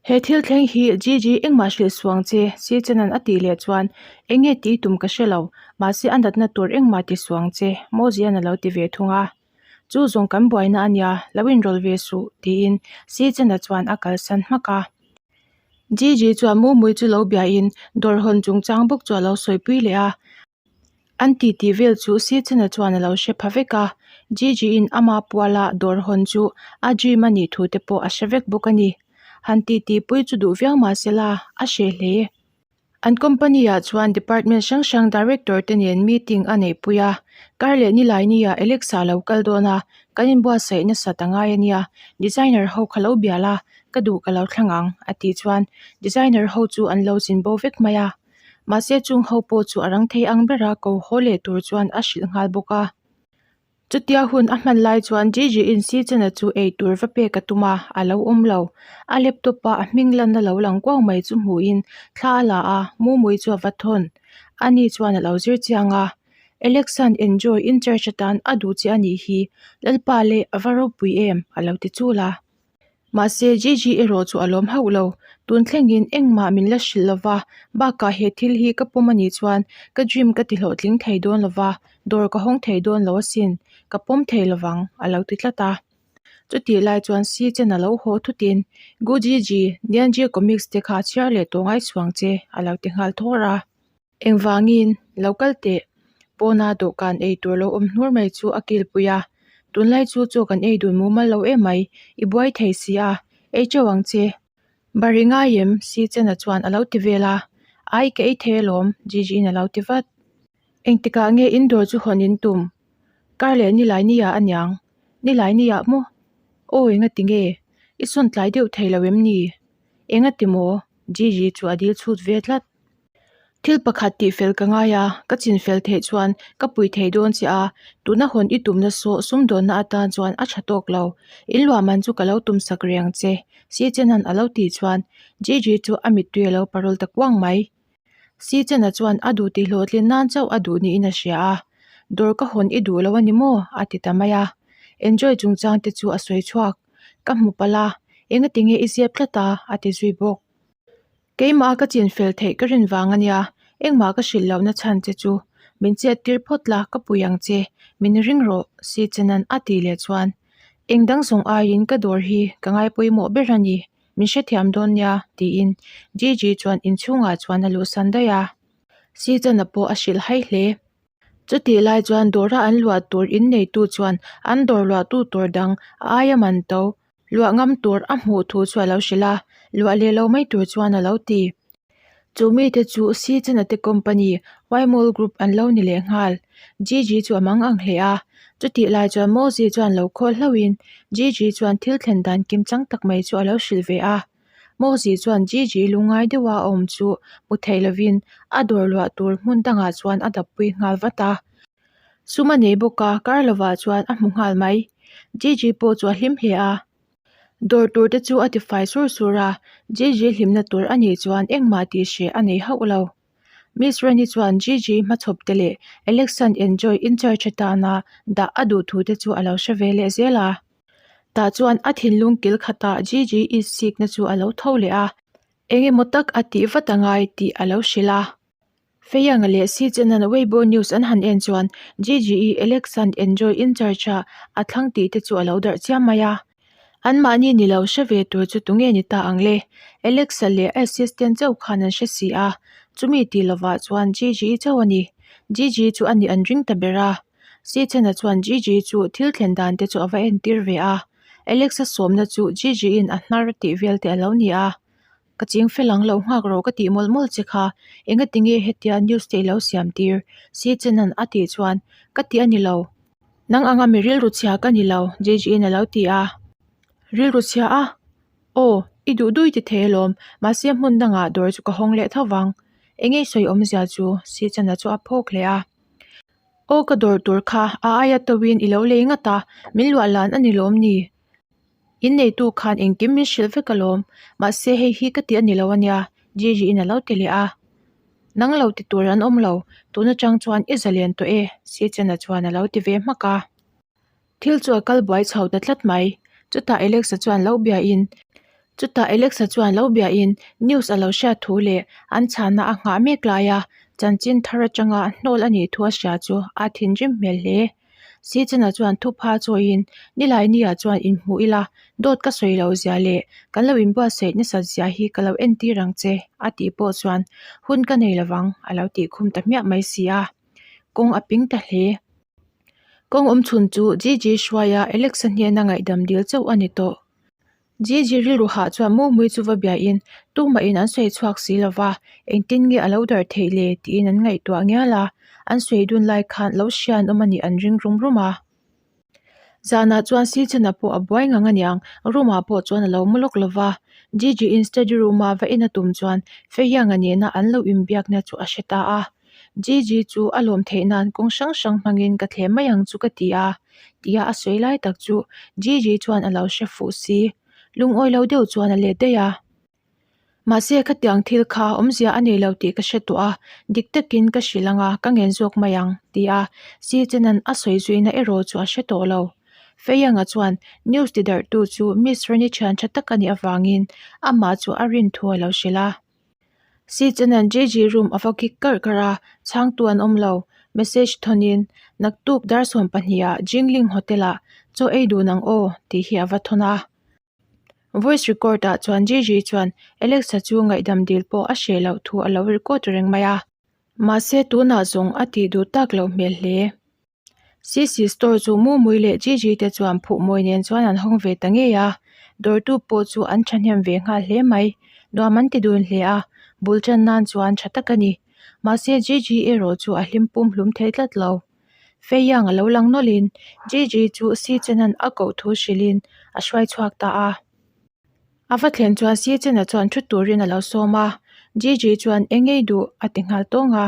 He thil thleng hi Gigi engmah hrilh suang che, Sichena'n a tih leh chuan, Eng nge tih tum ka hre lo, mahse a natna tur engmah ti suang che, Mozia'n a lo ti ve thung a. Chu zawng kan buaina a nia, lo inrawlh ve suh, tiin Sichena chuan a kalsan hmak a. Gigi chuan Mumui chu lo biain dawr hawn chungchang bawk chu a lo sawipui leh a. An titi vel chu Sichena chuan a lo hre pha vek a, Gigi-in ama puala dawr hawn chu a dream a nih thu te pawh a hre vek bawk a ni. Han titi pui chu duh viau mah sela, a hreh hle. An company-ah chuan department hrang hrang director te nen meeting a neihpui a, kar leh nilai nia Alexa lo kal dawn a, kan inbuatsaih nasat a ngai a nia, designer ho kha lo bial a, ka duh ka lo thlang ang, a tih chuan designer ho chu an lo zin bo vek mai a. Mahse chung ho pawh chu a rang thei ang bera ko haw leh tur chuan a hrilh nghal bawk a. Chutia hun a hman lai chuan Gigi-in Sichana chu ei tur va pek a tum a, a lo awm lo. A laptop-a a hming lanna lo lang kuau mai chu hmuhin thla a la a, Mumui chu a va thawn. Ani chuan a lo zir chiang a, Alexa'n enjoy in church atan a duh che a nih hi, Lalpa leh a va ropui em? a lo ti chul a. Mahse, Gigi erawh chu a lawm hauh lo. Tun thlengin engmah min la hrilh lo va, bakah he thil hi ka pawm a nih chuan ka dream ka ti hlawhtling thei dawn lo va, dawr ka hawng thei dawn lo asin, ka pawm thei lo vang, a lo ti tlat a. Chutih lai chuan Si Chen a lo haw thutin, Gu Gigi, Nianji Comics te kha chhiar leh tawh ngai chhuang che, a lo ti nghal thawr a. Engvangin, lo kal teh. Pawna dawhkan ei tur lo awm hnur mai chu a kilpui a, Tunlai chu chaw kan ei dun mumal lo em mai, i buai thei si a, ei teuh ang che. Bari ngai em? Si Chena chuan a lo ti vel a. Ai, ka ei thei alawm, Gigi-in a lo ti vat. Engtikah nge indoor chu hawn in tum? Kar leh nilai nia a niang. Nilai nia maw? Aw, engati nge? I sawn tlai deuh thei lo em ni? Engati maw? Gigi chu a dil chhut ve tlat. Thil pakhat tih fel ka ngai a, ka chin fel theih chuan ka pui thei dawn che a, tuna hawn i tumna saw sumdawnna atan chuan a tha tawk lo. In luah man chu ka lo tum sak reng che, Si Chena'n a lo tih chuan Gigi chu a mittui a lo parawl ta kuang mai. Si Chena chuan a duh tih hlawhtlin nan chauh a duh niin a hria a, Dawr ka hawn i duh lo a ni maw? a ti ta mai a. Enjoy chungchang te chu a sawi chhuak. Ka hmu palh a, engatinge i zep tlat a? a ti zui bawk. Keimah ka chin fel theih ka rin vang a nia, engmah ka hrilh lohna chhan che chu min chet tir phawt la ka pui ang che, min ring rawh si Chenan a tih leh chuan eng dang zawng aiin ka dawr hi ka ngai pawimawh ber a ni, min hrethiam dawn nia tiin Gigi chuan inchhungah chuan a luhsan daih a, si Chana pawh a hrilh hai hle. Chutih lai chuan dawra an luah tur inneitu chuan an dawr luahtu tur dang a aia man to Luah ngam tur a hmuh thu chu a lo hrilh a, luah leh lo mai tur chuan a lo ti. Chu mite chu Sichana te company Wymall Group an lo ni leh nghal. Gigi chu a mang ang hle a, chutih lai chuan Mozi chuan lo khawl hlauhin Gigi chuan thil thlen dan kim chang tak mai chu a lo hrilh ve a. Mozi chuan Gigi lungngai deuha a awm chu hmu thei lovin a dawr luah tur hmun dangah chuan a dappui nghal vat a. Sum a nei bawk a, kar lovah chuan a hmu nghal mai. Gigi pawh chu a hlim hle a. Dawr tur te chu a ti fai sur sur a, Gigi hlimna tur a nih chuan engmah tih hreh a nei hauh lo. Miss Rani chuan Gigi hmachhawp te leh Alexan enjoy in church atana dah a duh thu te chu a lo hre ve leh zel a. Tah chuan a thinlung kil khatah Gigi itsikna chu a lo tho leh a, eng emaw tak a tih vat a ngai tih a lo hrilh a. Feianga leh Si Chenan Weibo News an han en chuan GGE Alexand Enjoy in Church ah a thlang tih te chu a lo darh chiam mai a. Anmahni ni lo hre ve tur chu tunge ni ta ang le? Alexa leh a assistant chauh khan an hre si a, chumi tih lovah chuan GGE chauh a ni. GGE chu a nih an ring ta ber a. Si Chena chuan GGE chu thil thlen dan te chu a va entir ve a. Alexa sawmna chu GGE in a hnar tih vel te a lo ni a. Ka ching fel ang lo nghak rawh ka tih mawlh mawlh che kha, engati nge hetia news te i lo siam tir? Si Chenan a tih chuan ka ti a ni lo. Nang anga mi rilru chhia ka ni lo, JJ-in a lo ti a. Rilru chhia a? Aw, i duh dui ti thei alawm, mahse hmun dangah dawr chu ka hawng leh tho vang. Enge i sawi awmzia chu? Si Chana chu a phawk hle a. Aw ka dawr tur kha a aia tawin i lo lei ngat a, min luah lan a ni lawm ni? In neitu khan engkim min hrilh vek alawm, mahse hei hi ka ti a ni lo ania, Gigi in a lo ti leh a. Nang lo ti tur an awm lo, tun atang chuan i zalen tawh e, Sichana chuan a lo ti ve hmak a. Thil chu a kal buai chho ta tlat mai, chutah Alexa chuan lo biain. Chutah Alexa chuan lo biahin news a lo hriat thu leh an chhanna a nghah mek laia chanchin thar atanga hnawl a nih thu a hria chu a thinrim hmel hle. Sicena chuan thupha chawiin nilai nia chuan inhmuh ila dawt ka sawi lo zia leh kan lo inbuatsaih nasat zia hi ka lo entir ang che a tih pawh chuan hun ka nei lovang a lo tih khum ta hmiah mai si a, kawng a ping ta hle. Kawng awm chhun chu Gigi hruaia Alexa hnena ngaihdam dil chauh a ni tawh. Gigi rilru hah chuan Mumui chu va biain tumahin an sawi chhuak si lo va, engtin nge a lo darh theih le tiin an ngaihtuah ngial a, an sawi dun lai khan lo hria an awm a nih an ring rum rum a. Zanah chuan Sichana pawh a buai ngang aniang, room ah pawh chuan a lo mu lawk lo va, Gigi in study room a va en a tum chuan Feianga nena an lo inbiakna chu a hre ta a. Gigi chu a lawm theih nan kawng hrang hrang hmangin ka thlem mai ang chu ka ti a, tia a sawi lai tak chu Gigi chuan a lo hre fuh si. Lungawi lo deuh chuan a let daih a. Mahse khatiang thil kha awmzia a nei lo tih ka hre tawh a, dik takin ka hrilh anga ka ngen zawk mai ang, tia Si Chenan a sawi zuina erawh chu a hre tawh lo. Feianga chuan news ti darhtu chu Miss Rani thian tha tak a nih avangin amah chu a rin thu a lo hrilh a. Si Chenan Gigi room a va kik karh karh a, chhangtu an awm lo. Message thawnin, Naktuk dar 12 ah Jingling Hotel ah chaw ei dun ang aw tih hi a va thawn a. Voice record ah chuan Gigi chuan Alexa chu ngaihdam dil pawh a hreh loh thu a lo record reng mai a. Mahse tunah zawng a tih duh tak loh hmel hle. Sisi store chu Mumui leh Gigi te chuan phuhmawi nen chuan an hawng ve ta ngei a, dawrtu pawh chu an thahnem ve nghal hle mai. Nuam an ti dun hle a, bul tan nan chuan tha tak a ni. Mahse Gigi erawh chu a hlim pum hlum thei tlat lo. Feiyang a lo lang nawlhin Gigi chu Si Chenan a koh thu hrilhin a hruai chhuak ta a. A va thlen chuan Si Chena chuan thu turin a lo sawm a, Gigi chuan eng ngei duh a ti nghal tawng a.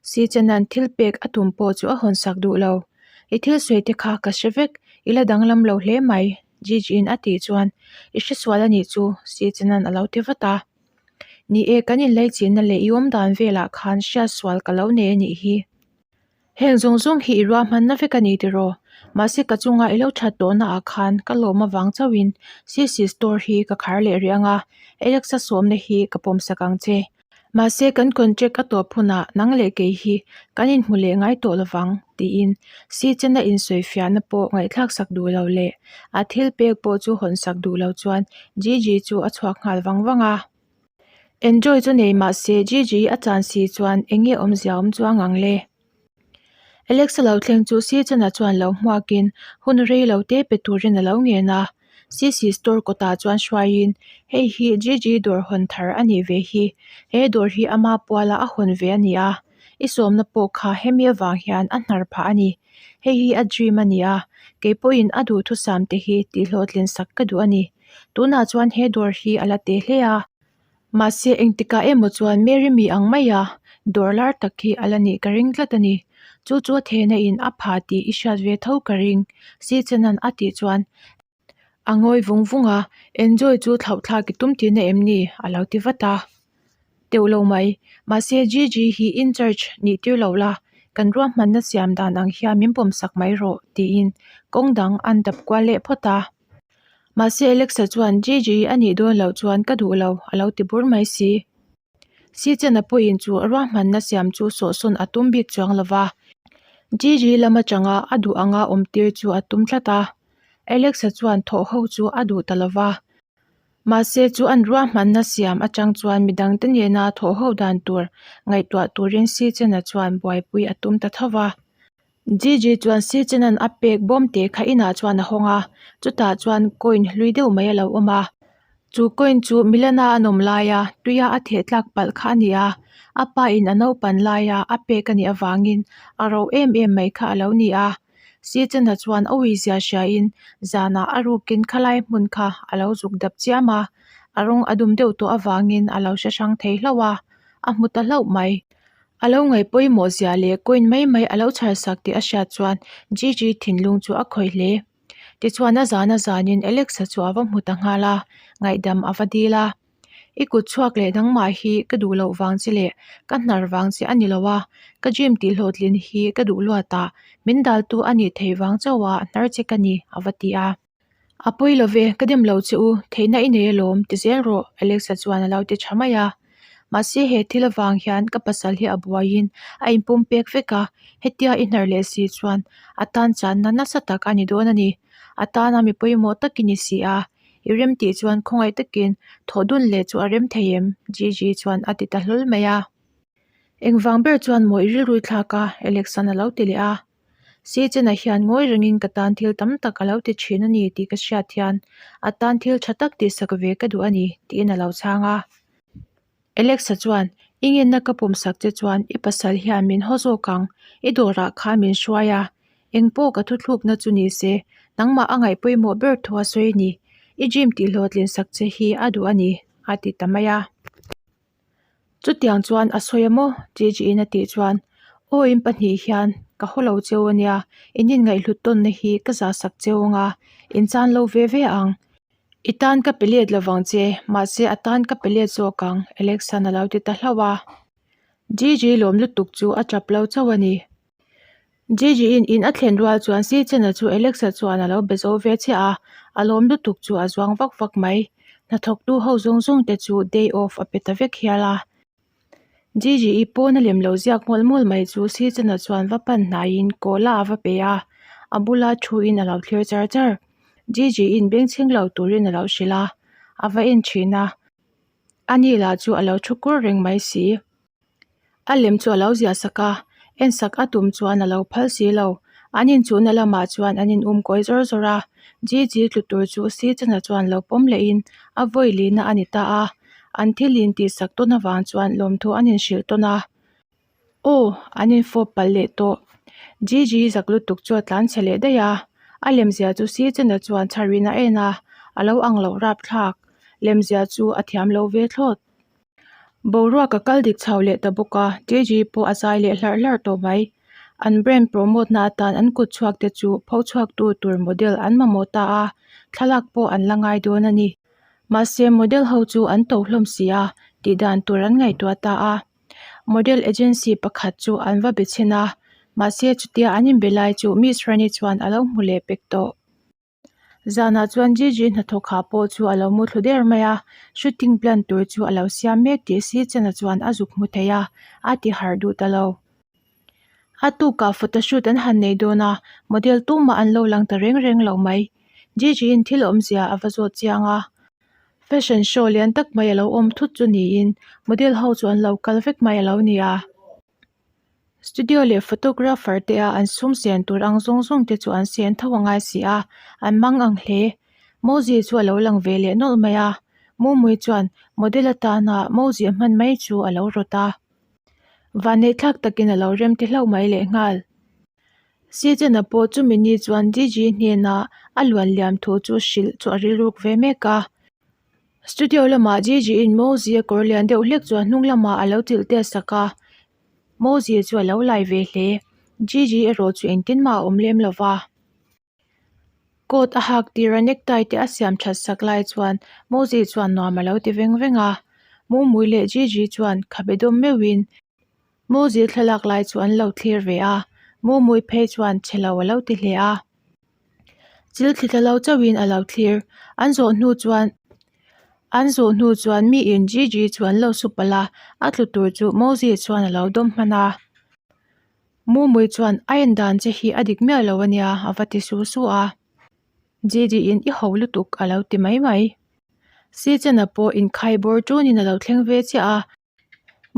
Si Chenan thil pek a tum pawh chu a hawn sak duh lo. I thil sawi te kha ka hre vek, i la danglam lo hle mai, Gigi-in a tih chuan i hresual a nih chu, Si Chenan a lo ti vat a. Ni e, kan inleichihna leh i awmdan velah khan hriatsual ka lo nei a nih hi. Heng zawng zawng hi i ruahmanna vek a ni tiraw? Mahse ka chunga i lo that tawhna ah khan ka lawm avang chauhin Sisi store hi ka khar leh rih ang a, Alexa sawmna hi ka pawm sak ang che. Mahse kan contract a tawp hunah nang leh kei hi kan inhmu leh ngai tawh lovang tiin Si chena insawifiahna pawh ngaihthlak sak duh lo leh a thil pek pawh chu hawn sak duh lo chuan Gigi chu a chhuak nghal vang vang a. Enjoy chu nei mah se Gigi a chan si chuan eng nge awmzia awm chuang ang le? Alexa lo thleng chu Sicana chuan lo hmuakin hun rei lo te pe turin a lo ngen a. Sisi store kawtah chuan hruaiin hei hi Gigi dawr hawn thar a nih ve hi, he dawr hi ama puala a hawn ve a ni a, i sawmna pawh kha hemi avang hian a hnar phah a ni. Hei hi a dream a ni a, kei pawhin a duhthusam te hi tihhlawhtlin sak ka duh a ni. Tunah chuan he dawr hi a la teh hle a, mahse engtikah emaw chuan Mary mi ang maia dawr lar tak hi a la nih ka ring tlat a ni. Chu chu a thehna in a pha tih i hriat ve tho ka ring, Si Chenan a tih chuan a ngawi vung vung a, Enjoy chu thlauhthlak i tum tihna em ni? a lo ti vat a. Teuh lo mai, mahse Gigi hi in charge nih tir lo la, kan ruahmanna siam dan ang hian min pawmsak mai rawh tiin kawng dang an dap kual leh phawt a. Mahse Alexa chuan Gigi a nih dawn loh chuan ka duh lo a lo ti bur mai si. Si Chena pawhin chu ruahmanna siam chu sawhsawn a tum bik chuang lo va, Gigi lam atanga a duh anga awm tir chu a tum tlat a. Alexa chuan thawh ho chu a duh ta lo va. Mahse chu an ruahmanna siam atang chuan midangte nena thawh ho dan tur ngaihtuah turin Si Chena chuan buaipui a tum ta tho va. Gigi chuan Si Chenan a pek bawm teh kha inah chuan a hawng a, chutah chuan coin hlui deuh mai a lo awm a. Chu coin chu Milana an awm laia tuia a theh tlak palh kha a ni a, a pa in a naupan laia a pek a nih avangin a ro em em mai kha a lo ni a. Si Chena chuan a uizia hriain zanah a rukin khalai hmun kha a lo zuk dap chiam a, a rawng a dum deuh tawh avangin a lo hre hrang thei hlauh a, a hmu ta hlauh mai. A lo ngaih pawimawh zia leh coin mai mai a lo chhar sak tih a hriat chuan Gigi thinlung chu a khawih hle. Tichuan a zan a zanin Alexa chu a va hmu ta nghal a, ngaihdam a va dil a. I kut chhuak leh nangmah hi ka duh loh vang che leh ka hnar vang che a ni lo a, ka dream tih hlawhtlin hi ka duh luat a, min daltu a nih theih vang chauha hnar che ka ni a va ti a. A pawi lo ve, ka dem lo che u, theihna i nei alawm, ti zel rawh, Alexa chuan a lo ti tha mai a. Mahse he thil avang hian ka pasal hi a buaiin a inpum pek vek a, hetia i hnar leh si chuan a tan channa nasa tak a ni dawn a ni. A tana mi pawimawh tak i ni si a, i rem tih chuan khawngaih takin thawh dun leh chu a rem thei em? Gigi chuan a ti ta hlawl mai a. Engvang ber chuan maw i rilru i thlak a? Alex-a'n a lo ti leh a. Sechena hian ngawi rengin ka tan thil tam tak a lo ti thin a ni tih ka hriat hian a tan thil tha tak tihsak ve ka duh a ni tiin a lo chhang a. Alexa chuan, I ngenna ka pawmsak che chuan i pasal hian min haw zawk ang, i dawrah khan min hruai a, engpawh ka thuthlukna chu ni se, nangmah a ngaih pawimawh ber thu a sawi a ni, i dream tihhlawhtlin sak che hi a duh a ni, a ti ta mai a. Chutiang chuan a sawi a maw? Gigi-in a tih chuan, Aw in pahnih hian ka haw lo cheu a nia, in inngaihhlut tawnna hi ka zah sak cheu ang a, in chan lo ve ve ang. I tan ka pe let lo vang che, mahse a tan ka pe let zawk ang, Alex-a'n a lo ti ta hlauh a. Gigi lawm lutuk chu a tap lo chauh a ni. Gigi-in in a thlen rual chuan Sichena chu Alexa chuan a lo be zo ve chiah a, a lawm lutuk chu a zuang vak vak mai. Hnathawktu ho zawng zawng te chu day off a pe ta vek hial a. Gigi-i pawn a lem lo ziak mual mual mai chu Sichena chuan va pan hnaiin kawla a va pe a, a bula thuin a lo thlir char char. Gigi-in bengchheng lo turin a lo hrilh a, a va en thin a. Ani lah chu a lo thu kur reng mai si. A lem chu a lo ziah sak a, en sak a tum chuan a lo phal si lo. An inchuhna lamah chuan an in um kawi zawr zawr a, Gigi tlu tur chu Sitana chuan lo pawm lehin a vawi lihna a ni ta a, an thil in tih sak tawn avang chuan lawmthu an inhrilh tawn a. Aw, an infawp palh leh tawh. Gigi zak lutuk chu a tlan chhe leh daih a, a lemzia chu Sitana chuan chharin a en a, a lo ang loh rapthlak. Lemzia chu a thiam lo ve thlawt. Boruak a kal dik chho leh ta bawk a, JJ pawh a zai leh hlarh hlarh tawh mai. An brand promote na atan an kut chhuak te chu pho chhuak tu tur model an mamawh ta a, thlalak pawh an la ngai dawn a ni. Mahse model ho chu an to hlawm si a, tih dan tur an ngaihtuah ta a. Model agency pakhat chu an va be chhin a, mahse chutia an inbe lai chu Miss Rani chuan a lo hmu leh pek tawh. Zanah chuan Gigi hnathawk ha pawh chu a lo mu thlu der mai a, shooting plan tur chu a lo siam mek tih si chena chuan a zuk hmu thei a, a ti harh duh ta lo. A tukah photoshoot an han nei dawn a, model tumah an lo lang ta reng reng lo mai. Gigi-in thil awmzia a va zawt chiang a, fashion show lian tak mai a lo awm thut chu niin model ho chu an lo kal vek mai a lo ni a. Studio leh photographer te a an sum sian tur ang zawng zawng te chu an sian tho a ngai si a, an mang ang hle. Mozi chu a lo lang ve leh nawlh mai a, Mumui chuan model atana Mozi a hman mai chu a lo rawt a. Vanneihthlak takin a lo rem ti hlauh mai lehnghal. Sejana pawh chumi ni chuan Gigi hnena a luan liam thu chu hrilh chu a rilruk ve mek a. Studio lamah Gigi in Mozi a kawr lian deuh hlek chu a hnung lamah a lo chilh tel sak a, Mozi chu a lo lai ve hle. Gigi erawh chu engtin mah a awm lem lo va. Coat a hak tir a necktie te a siam that sak lai chuan Mozi chuan nuam a lo ti veng veng a. Mumui leh Gigi chuan khabe dawm meuhin Mozi thlalak lai chu an lo thlir ve a, Mumui phei chuan chhe lo a lo ti hle a. Chil thli thla lo chauhin a lo thlir. An zawh hnu chuan an zawh hnu chuan miin Gigi chu an lo su palh a, a tlu tur chu Mozi chuan a lo dawm hman a. Mumui chuan a en dan che hi a dik miah lo a nia a va ti su su a. Gigi in i ho lutuk a lo ti mai mai. Sechana pawh inkhai bawr ṭunin a lo thleng ve chiah a.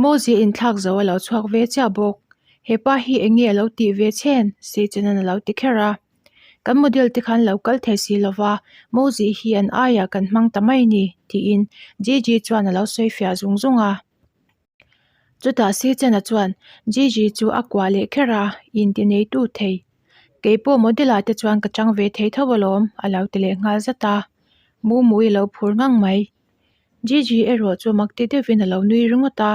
Mozi inthlak zo a lo chhuak ve chiah bawk. He pa hi eng nge a lo tih ve chhen? Seichenan a lo ti kher a. Kan model te khan lo kal thei si lo va, Mozi hi an aiah kan hmang ta mai ni, tiin Gigi chuan a lo sawi fiah zung zung a. Chutah Seichena chuan Gigi chu a kuah leh kher a, inti neitu thei. Kei pawh model ah te chuan ka chang ve thei tho alawm, a lo ti leh nghal zat a. Mumui a lo phur ngang mai. Gigi erawh chu mak ti deuhin a lo nui ringawt a.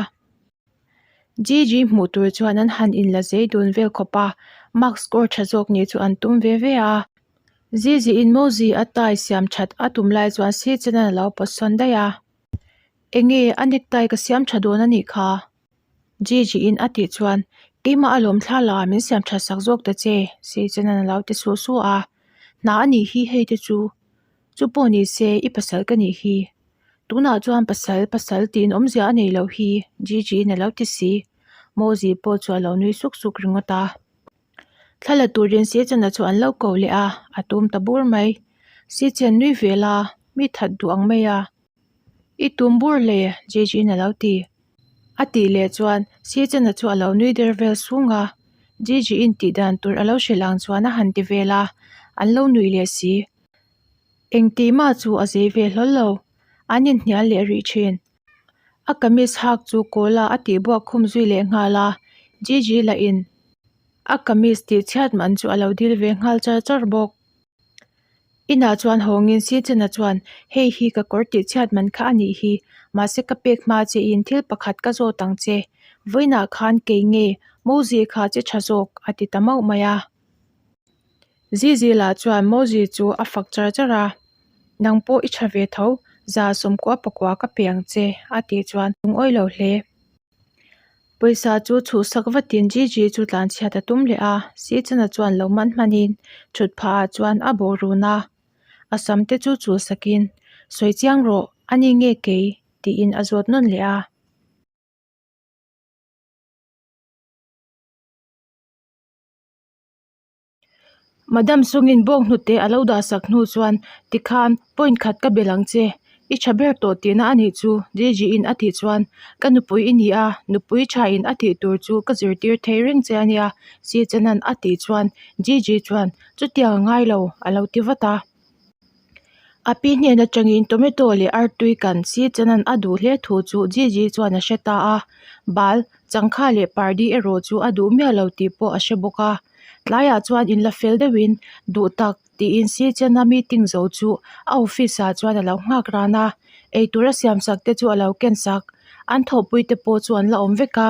Gigi hmuh tur chuan an han inla zei dun vel khawp a, mark score tha zawk nih chu an tum ve ve a. Gigi in Mozi a tie siam that a tum lai chuan Sichenan a lo pawt sawn daih a. Enge a necktie ka siam tha dawn a nih kha? Gigi in a tih chuan keimah a lawm thla la min siam that sak zawk ta che Sichenan a lo ti suh suh a. Hna a nih hi hei te chu. Chu pawh ni se, i pasal ka nih hi. Tunah chuan pasal, pasal tiin awmzia a nei loh hi, Gigi-in a lo ti si. Mozi pawh chu a lo nui suk suk ringawt a. Thla la turin Sechana chu an lo ko leh a, a tum ta bur mai. Sechen nui ve la, mi that duh ang mai a. I tum bur le, Gigi-in a lo ti. A tih leh chuan Sechana chu a lo nui der vel sung a. Gigi-in tih dan tur a lo hrilh ang chuan a han ti vel a, an lo nui leh si. Engtih mah chu a zei ve hlawl lo, an inhnial leh rih thin. A kamis hak chu kawl a a tih buak khum zui leh nghal a, Gigi lah in a kamis tih chhiat man chu a lo dil ve nghal char char bawk. Inah chuan hawngin Sitchana chuan, Hei hi ka kawr tih chhiat man kha a nih hi, mahse ka pek hma che in thil pakhat ka zawt ang che, vawiinah khan kei nge Mozi kha che tha zawk a ti ta mauh mai a. Zizi lah chuan Mozi chu a fak char char a, Nang pawh i tha ve tho, za sawmkua pakua ka pe ang che, a tih chuan lungawi lo hle. Pawisa chu chhuhsak vatin Gigi chu tlanchhiat a tum leh a, Sitchana chuan lo man hmanin thut phah ah chuan a bawh run a, a sam te chu chulsakin, Sawi chiang rawh, ani nge kei? tiin a zawt nawn leh a. Madam Sungin bawk hnute a lo dah sak hnu chuan tikhan point khat ka bel ang che, i tha ber tawh tihna a nih chu Gigi in a tih chuan ka nupui i ni a, nupui tha in a tih tur chu ka zirtir thei reng che a nia Si Chanan a tih chuan Gigi chuan chutiang a ngai lo a lo ti vat a. A pi hnen atangin tomato leh artui kan Si Chanan a duh hle thu chu Gigi chuan a hre ta a, bal Changkha leh pardi erawh chu a duh miah lo tih pawh a hre bawk a. Tlaiah chuan inla fel deuhin duh tak tiin Sichana meeting zo chu a office ah chuan a lo nghak ran a. Eitur a siam sak te chu a lo ken sak. An thawhpui te pawh chu an la awm vek a.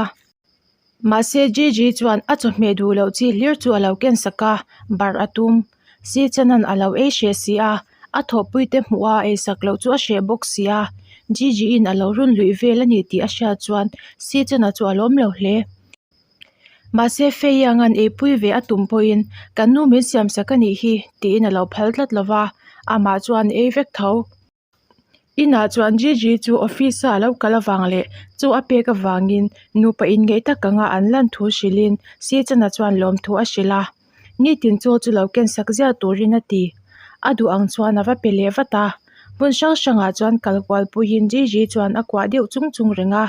Mahse Gigi chuan a chawhmeh duh loh chi hlir chu a lo ken sak a, barh a tum. Sichanan a lo ei hreh si a, a thawhpui te hmuh a ei sak loh chu a hreh bawk si a. Gigi in a lo run luih vel a ni tih a hriat chuan Sichana chu a lawm lo hle. Mahse Fei Yangan eipui ve a tum pawhin kan nu min siam sak a nih hi tiin a lo phal tlat lo va, amah chuan ei vek tho. Inah chuan Gigi chu office a lo kal avang leh chu a pek avangin nupa inngeih tak anga an lan thu hrilhin Sichana chuan lawmthu a hrilh a, nitin chaw chu lo ken sak ziah turin a ti. A duh ang chuan a va pe leh vat a, hmun hrang hrangah chuan kal kual puiin Gigi chuan a kuah deuh chung chung reng a.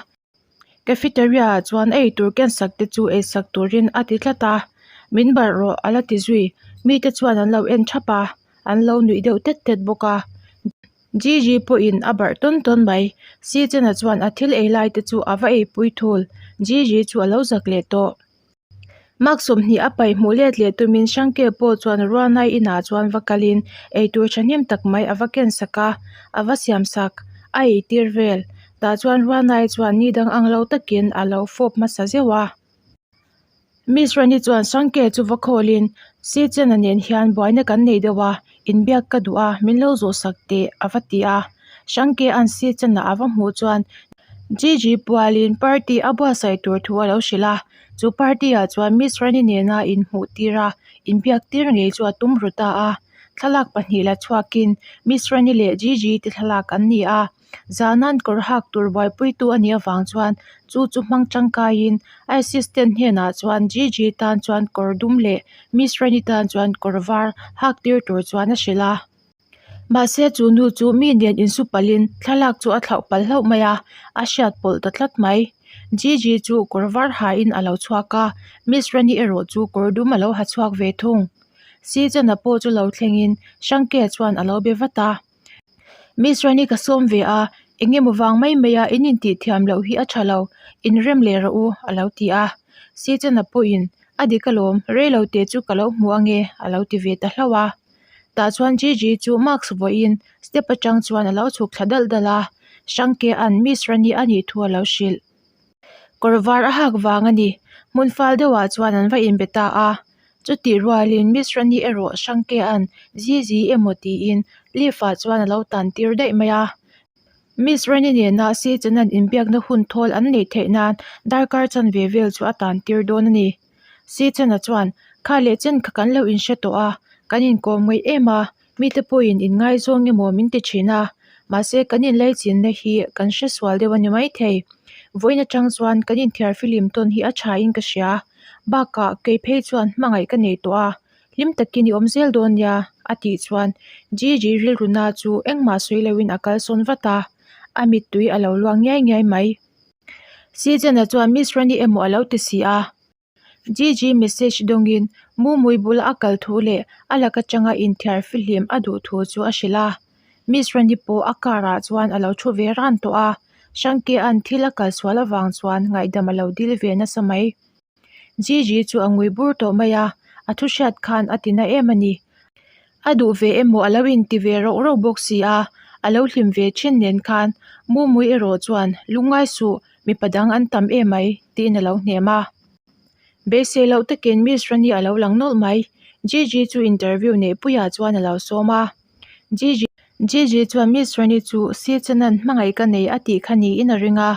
Cafeteria ah chuan a eitur ken sak te chu ei sak turin a ti tlat a, min barh rawh a la ti zui, mite chuan an lo en thap a, an lo nuih deuh tet tet bawk a, Gigi pawhin a barh tawn tawn mai, Sitchana chuan a thil ei lai te chu a va eipui thul, Gigi chu a lo zak leh tawh. Mark 20 a paih hmuh let leh tumin Hrangke pawh chuan Ruanai inah chuan va kalin eitur thahnem tak mai a va ken sak a, a va siam sak, a eitir vel. Tah chuan Ruanai chuan ni dang ang lo takin a lo fawp hmasa zeuh a. Miss Rani chuan Hrangke chu va khawlin, Sichena nen hian buaina kan nei deuh a, inbiak ka duh a, min lo zawh sak teh a va ti a. Hrangkea'n Sichena a va hmuh chuan Gigi pualin party a buatsaih tur thu a lo hrilh a, chu party ah chuan Miss Rani nena inhmuh tir a, inbiak tir ngei chu a tum ru ta a. Thlalak pahnih la chhuakin Miss Rani leh Gigi te thlalak an ni a, zahna'n kawr hak tur buaipuitu a nih avang chuan chu chu hmang tangkaiin a assistant hnenah chuan Gigi tan chuan kawr dum leh Miss Rani tan chuan kawr var hak tir tur chuan a hrilh a. Mahse chu nu chu mi nen insu palhin thlalak chu a thlauh palh hlauh mai a, a hriat pawlh ta tlat mai. Gigi chu kawr var hain a lo chhuak a, Miss Rani erawh chu kawr dum a lo ha chhuak ve thung. Sijana pawh chu lo thlengin Hrangke chuan a lo be vat a. Miss Rani ka sawm ve a, eng emaw vang mai mai a in intih thiam loh hi a tha lo, inrem leh rawh u a lo ti a. Sijana pawhin a dik alawm, rei lo te chu ka lo hmu ange a lo ti ve ta hlauh a. Tah chuan Gigi chu mask vawiin step atang chuan a lo chhuk thla dalh dalh a, Hrangkea'n Miss Rani a nih thu a lo hrilh. Kawr var a hak vang a ni, hmun fal deuhah chuan an va inbe ta a. Chutih rualin Miss Rani erawh Hrangkea'n Gigi emaw tiin lift ah chuan a lo tan tir daih mai a. Miss Rani nena Sichanan inbiakna hun thawl an neih theih nan darkar chanve vel chu a tan tir dawn a ni. Sichana chuan, Kha leh chen kha kan lo inhre tawh a, kan inkawm ngaih em a, Mite pawhin inngaizawng emaw min ti thin a, mahse kan inlaichinna hi kan hre sual deuh a ni maithei. Vawiin atang chuan kan inthiar filim tawn hi a thain ka hria. Bakah kei phei chuan hmangaih ka nei tawh a, hlim takin i awm zel dawn nia a tih chuan Gigi rilru na chu engmah sawi loin a kalsawn vat a, a mittui a lo luang ngiai ngiai mai. Sijana chuan Miss Rani emaw a lo ti si a. Gigi message dawngin Mumui bula a kal thu leh a lak atanga inthiar fihlim a duh thu chu a hrilh a. Miss Rani pawh a car ah chuan a lo thu ve ran tawh a, Hrangkea'n thil a kalsual avang chuan ngaihdam a lo dil ve nasa mai. Gigi chu a ngui bur tawh mai a, a thu hriat khan a ti na em a ni. A duh ve emaw a lo inti ve rauh rauh bawk si a, a lo hlim ve thin nen khan Mumui erawh chuan lungngai suh mipa dang an tam em mai tiin a lo hnem a. Beisei loh takin Miss Rani a lo lang nawlh mai. Gigi chu interview neihpuiah chuan a lo sawm a. Gigi. Gigi chuan Miss Rani chu si chanan hmangaih ka nei a tih kha niin a ring a,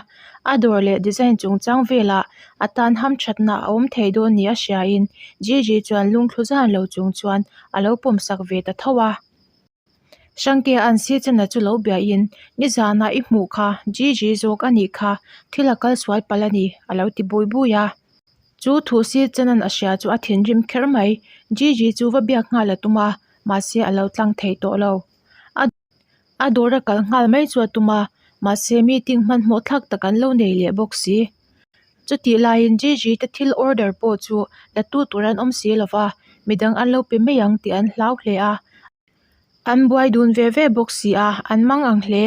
a dawr leh design chungchang velah a tan hamthatna a awm thei dawn ni a hriain Gigi chuan lungthlu zan lo chung chuan a lo pawmsak ve ta tho a. Hrangkea'n si chana chu lo biahin nizanah i hmuh kha Gigi zawk a nih kha thil a kal sual palh a ni a lo ti bui bui a. Chu thu si chanan a hria chu a thinrim kher mai. Gigi chu va biak nghal a tum a. mahse a lo tlang thei tawh lo. A a dawr a kal nghal mai chu a tum a, mahse meeting hmanhmawh thlak tak an lo nei leh bawk si. Chutih laiin Gigi te thil order pawh chu la tu tur an awm si lo va, midang an lo pe mai ang tih an hlau hle a. An buai dun ve ve bawk si a, an mang ang hle.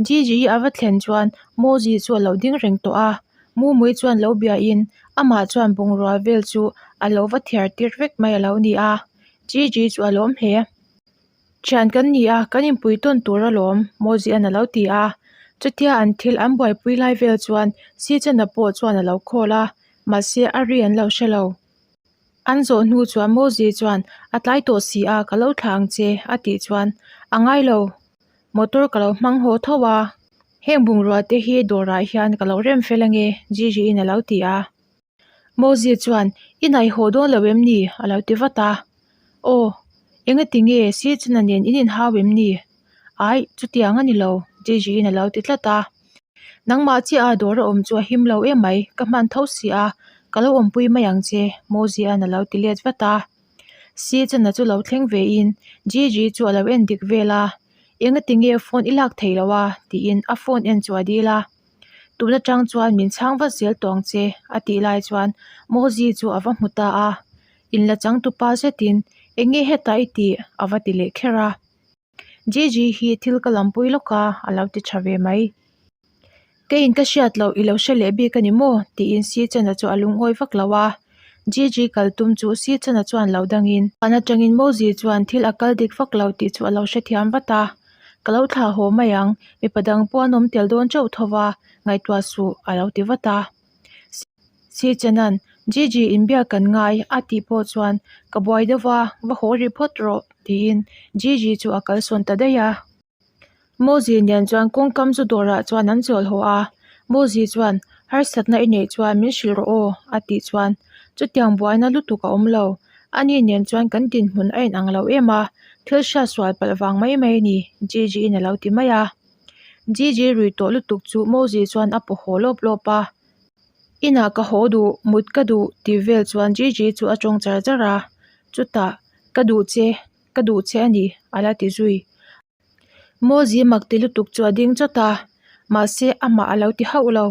Gigi a va thlen chuan Mozi chu a lo ding reng tawh a, Mumui chuan lo biain amah chuan bungrua vel chu a lo va thiar tir vek mai a lo ni a. Gigi chu a lawm hle. Thian kan ni a, kan inpui tawn tur alawm, Mozian a lo ti a. Chutia an thil an buaipui lai vel chuan Sichana pawh chuan a lo call a, mahse a ri an lo hre lo. An zawh hnu chuan Mozi chuan, A tlai tawh si a, ka lo thlah ang che, a tih chuan, A ngai lo, motor ka lo hmang haw tho a, heng bungrua te hi dawrah hian ka lo rem fel ange, Gigi in a lo ti a. Mozi chuan, I naihawh dawn lo em ni? a lo ti vat a. Aw, engati nge Sichin-a nen in inhau em ni? Aih, chutiang a ni lo, Gigi-in a lo ti tlat a. Nangmah chiah a dawr a awm chu a him lo em mai, ka hman tho si a, ka lo awmpui mai ang che, Mozi-a'n a lo ti let vat a. Sichin-a chu lo thleng vein Gigi chu a lo en dik vel a, Engati nge phone i lak thei lo a? tiin a phone en chu a dil a. Tun atang chuan min chhang vat zel tawh ang che a tih lai chuan Mozi chu a va hmu ta a, inla changtupa zetin eng nge hetah i tih a va ti leh kher a. Gigi hi thil ka lampui lawk a a lo ti tha ve mai. Keiin ka hriat loh i lo hre leh bik a ni maw? tiin Sichana chu a lungawi vak lo a. Gigi kal tum chu Sichana chuan lo dangin. An atangin Mozi chuan thil a kal dik vak lo tih chu a lo hrethiam vat a. Ka lo thlah haw mai ang, mipa dang pawh an awm tel dawn chauh tho va, ngaihtuah suh a lo ti vat a. Sichana'n, Gigi inbiak kan ngai a tih pawh chuan ka buai deuh va, va haw rih phawt rawh tiin Gigi chu a kalsawn ta daih a. Mozi nen chuan kawngkam chu dawrah chuan an chawl haw a, Mozi chuan harsatna i neih chuan min hrilh rawh aw a tih chuan chutiang buaina lutuk a awm lo, ani nen chuan kan dinhmun a inang lo em a, thil hriat sual palh vang mai mai a ni Gigi in a lo ti mai a. Gigi rui tawh lutuk chu Mozi chuan a paw haw lawp lawp a, Inah ka haw duh, mut ka duh tih vel chuan Gigi chu a tawng char char a, chutah ka duh che. Ka duh che a ni, a la ti zui. Mozi mak ti lutuk chu a ding chawt a, mahse amah a lo ti hauh lo.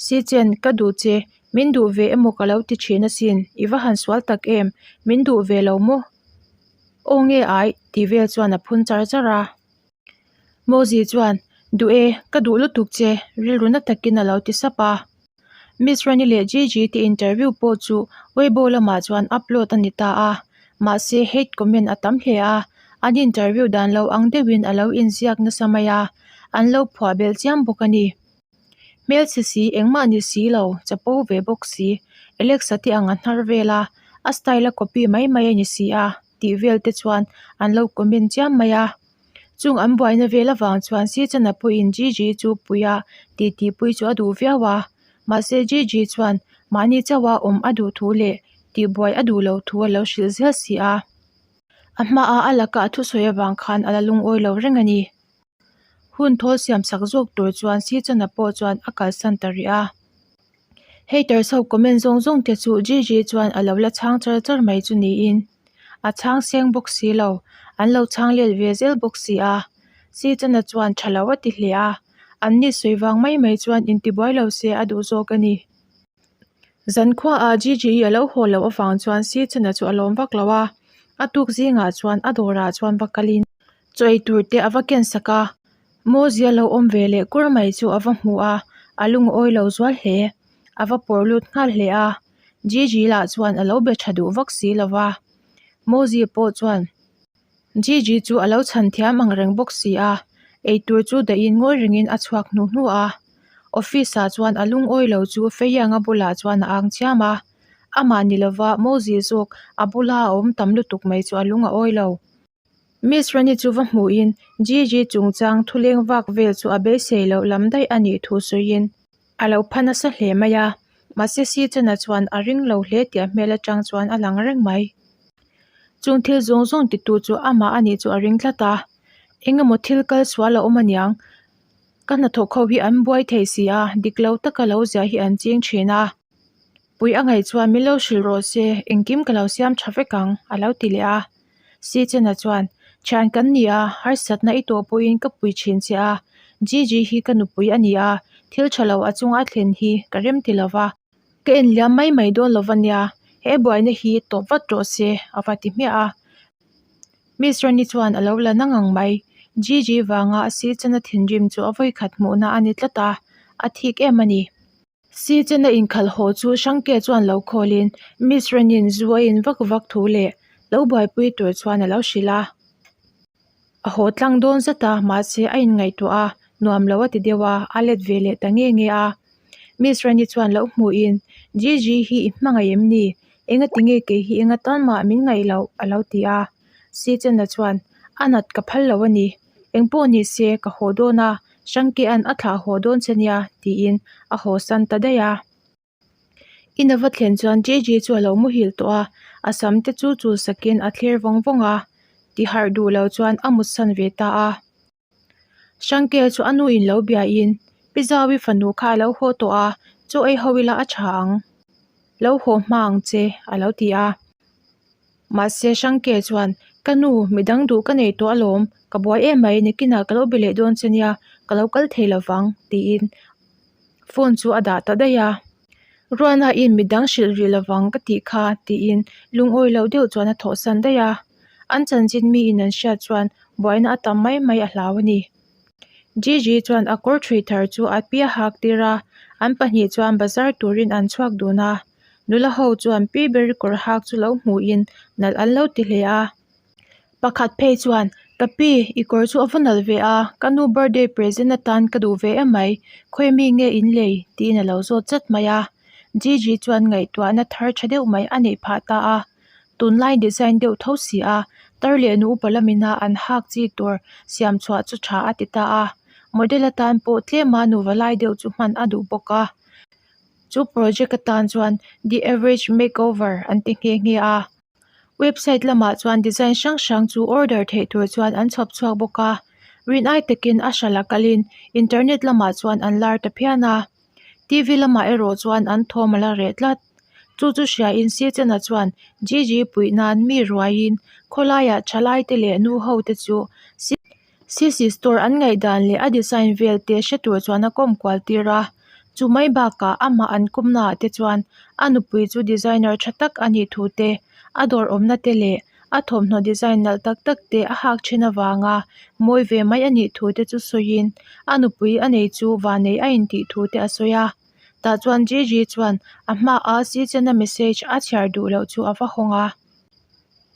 Si Chen, ka duh che, min duh ve emaw ka lo ti thin asin, i va han sual tak em, min duh ve lo maw? Aw nge ai, tih vel chuan a phun char char a. Mozi chuan, Duh e, ka duh lutuk che, rilru na takin a lo ti sap a. Miss Rani leh Gigi te interview pawh chu Weibo lamah chuan upload a ni ta a, mahse hate comment a tam hle a, an interview dan lo ang deuhin a lo inziak nasa mai a, an lo phuah belh chiam bawk a ni. Hmelchhe si engmah ni si lo, chapo ve bawk si, Alexa te ang a hnar vel a, a style a copy mai mai a ni si a, tih vel te chuan an lo comment chiam mai a. Chung an buaina vel avang chuan Sichana pawhin Gigi chu puia titipui chu a duh viau a, mahse Gigi chuan mahni chauha awm a duh thu leh tihbuai a duh loh thu a lo hrilh zel si a. A hmaah a laka a thusawi avang khan a la lungawi lo reng a ni. Hun thawl siam sak zawk tur chuan Sichana pawh chuan a kalsan ta rih a. Haters ho comment zawng zawng te chu Gigi chuan a lo la chhang char char mai chu niin a chhang seng bawk si lo, an lo chhang let ve zel bawk si a. Sichana chuan tha lo a ti hle a, an ni sawi vang mai mai chuan intibuai lo se a duh zawk a ni. Zankhuaah Gigi a lo haw loh avang chuan Sichana chu a lawm vak lo a, a tuk zingah chuan a dawrah chuan va kalin chaw ei tur te a va ken sak a, Mawzia lo awm ve leh kur mai chu a va hmu a, a lungawi lo zual hle. A va pawr lut nghal hle a, Gigi lah chuan a lo be tha duh vak si lo va. Mawzia pawh chuan Gigi chu a lo chhan thiam ang reng bawk si a, eitur chu dahin ngawi rengin a chhuak hnu hnu a. Office ah chuan a lungawi lo chu Feianga bulah chuan a ang chiam a, amah ni lova Mawzia zawk a bula a awm tam lutuk mai chu a lung a awi lo. Miss Rani chu va hmuhin Gigi chungchang thuleng vak vel chu a beisei loh lam daih a nih thu sawiin a lo pha nasa hle mai a, mahse Sichana chuan a ring lo hle tih a hmel atang chuan a lang reng mai. Chung thil zawng zawng titu chu amah a nih chu a ring tlat a, eng emaw thil kal sual a awm aniang, ka hnathawk ho hi an buai thei si a, dik lo taka lo ziah hi an ching thin a. Pui a ngaih chuan min lo hrilh rawh se, engkim ka lo siam tha vek ang, a lo ti leh a. Sichena chuan, Thian kan ni a, harsatna i tawh pawhin ka pui thin che a, Gigi hi ka nupui a ni a, thil tha lo a chunga thlen hi ka rem ti lo va, ka en liam mai mai dawn lo va nia, he buaina hi tawp vat rawh se, a va ti hmiah a. Miss Rani chuan a lo la na ngang mai. Gigi vanga Sichena thinrim chu a vawikhat hmuhna a ni tlat a, a thik em a ni. Sichena inkhalh haw chu Hrangke chuan lo khawlin Miss Renin zu a in vak vak thu leh lo buaipui tur chuan a lo hrilh a. A haw tlang dawn zat a, mahse a inngaihtuah a, nuam lo a ti deuh a, a let ve leh ta nge nge a. Miss Reni chuan lo hmuhin, Gigi hi i hmangaih em ni? Engati nge kei hi enga tan mah min ngaih loh? a lo ti a. Sichena chuan, A nat ka phal lo a ni. Engpawh ni se ka haw dawn a, Hrangkea'n a thlah haw dawn che nia, tiin a haw san ta daih a. In a va thlen chuan JJ chu a lo muhil tawh a, a sam te chu chul sakin a thlir vawng vawng a, ti harh duh lo chuan a mut san ve ta a. Hrangkea chu a nu in lo biain, Pi Zauii fanu kha a lo haw tawh a, chaw ei ho ila a tha ang. Lo haw hma ang che, a lo ti a. Mahse Hrangke chuan, Ka nu, midang duh ka nei tawh alawm, ka buai em mai, nikinah ka lo be leh dawn che nia, ka lo kal thei lovang, tiin phone chu a dah ta daih a. Ruana in midang hrilh rih lovang ka tih kha, tiin lungawi loh deuh chuan a thawhsan daih a. An chanchin miin an hriat chuan buaina a tam mai mai a hlau a ni. Gigi chuan a kawr ṭhui thar chu a pi a hak tir a, an pahnih chuan bazar turin an chhuak dun a. Nula ho chuan pi ber kawr hak chu lo hmuhin nalh an lo ti hle a. Pakhat phei chuan, Ka pi, i kawr chu a va nalh ve a, ka nu birthday present atan ka duh ve em mai, khawi mi nge in lei? tiin a lo zawt chat mai a. Gigi chuan ngaihtuahna thar tha deuh mai a neih phah ta a. Tunlai design deuh tho si a, tar leh nu upa lamina an hak chi tur siam chhuah chu tha a ti ta a. Model atan pawh tlema nuva lai deuh chu hman a duh bawk a. Chu project atan chuan The Average Makeover an ti nghe nghe a. Website lamah chuan design hrang hrang chu order theih tur chuan an chhawp chhuak bawk a. Rin ai takin a hralh a kalin internet lamah chuan an lar ta phian a. T_V lamah erawh chuan an thawm a la reh tlat. Chu chu hriain Sichena chuan Gigi puih nan mi ruaiin khawlaiah thalai te leh nu ho te chu Sisi store an ngaihdan leh a design vel te hre tur chuan a kawm kual tir a, chu mai bakah amah an kawmna ah te chuan a nupui chu designer tha tak a nih thu te, a dawr awmna te leh a thawmhnaw design nalh tak tak te a hak thin avanga mawi ve mai a nih thu te chu sawiin a nupui a nei chu vanei a intih thu te a sawi a, tah chuan Gigi chuan a hmaah Sichena message a chhiar duh loh chu a va hawng a.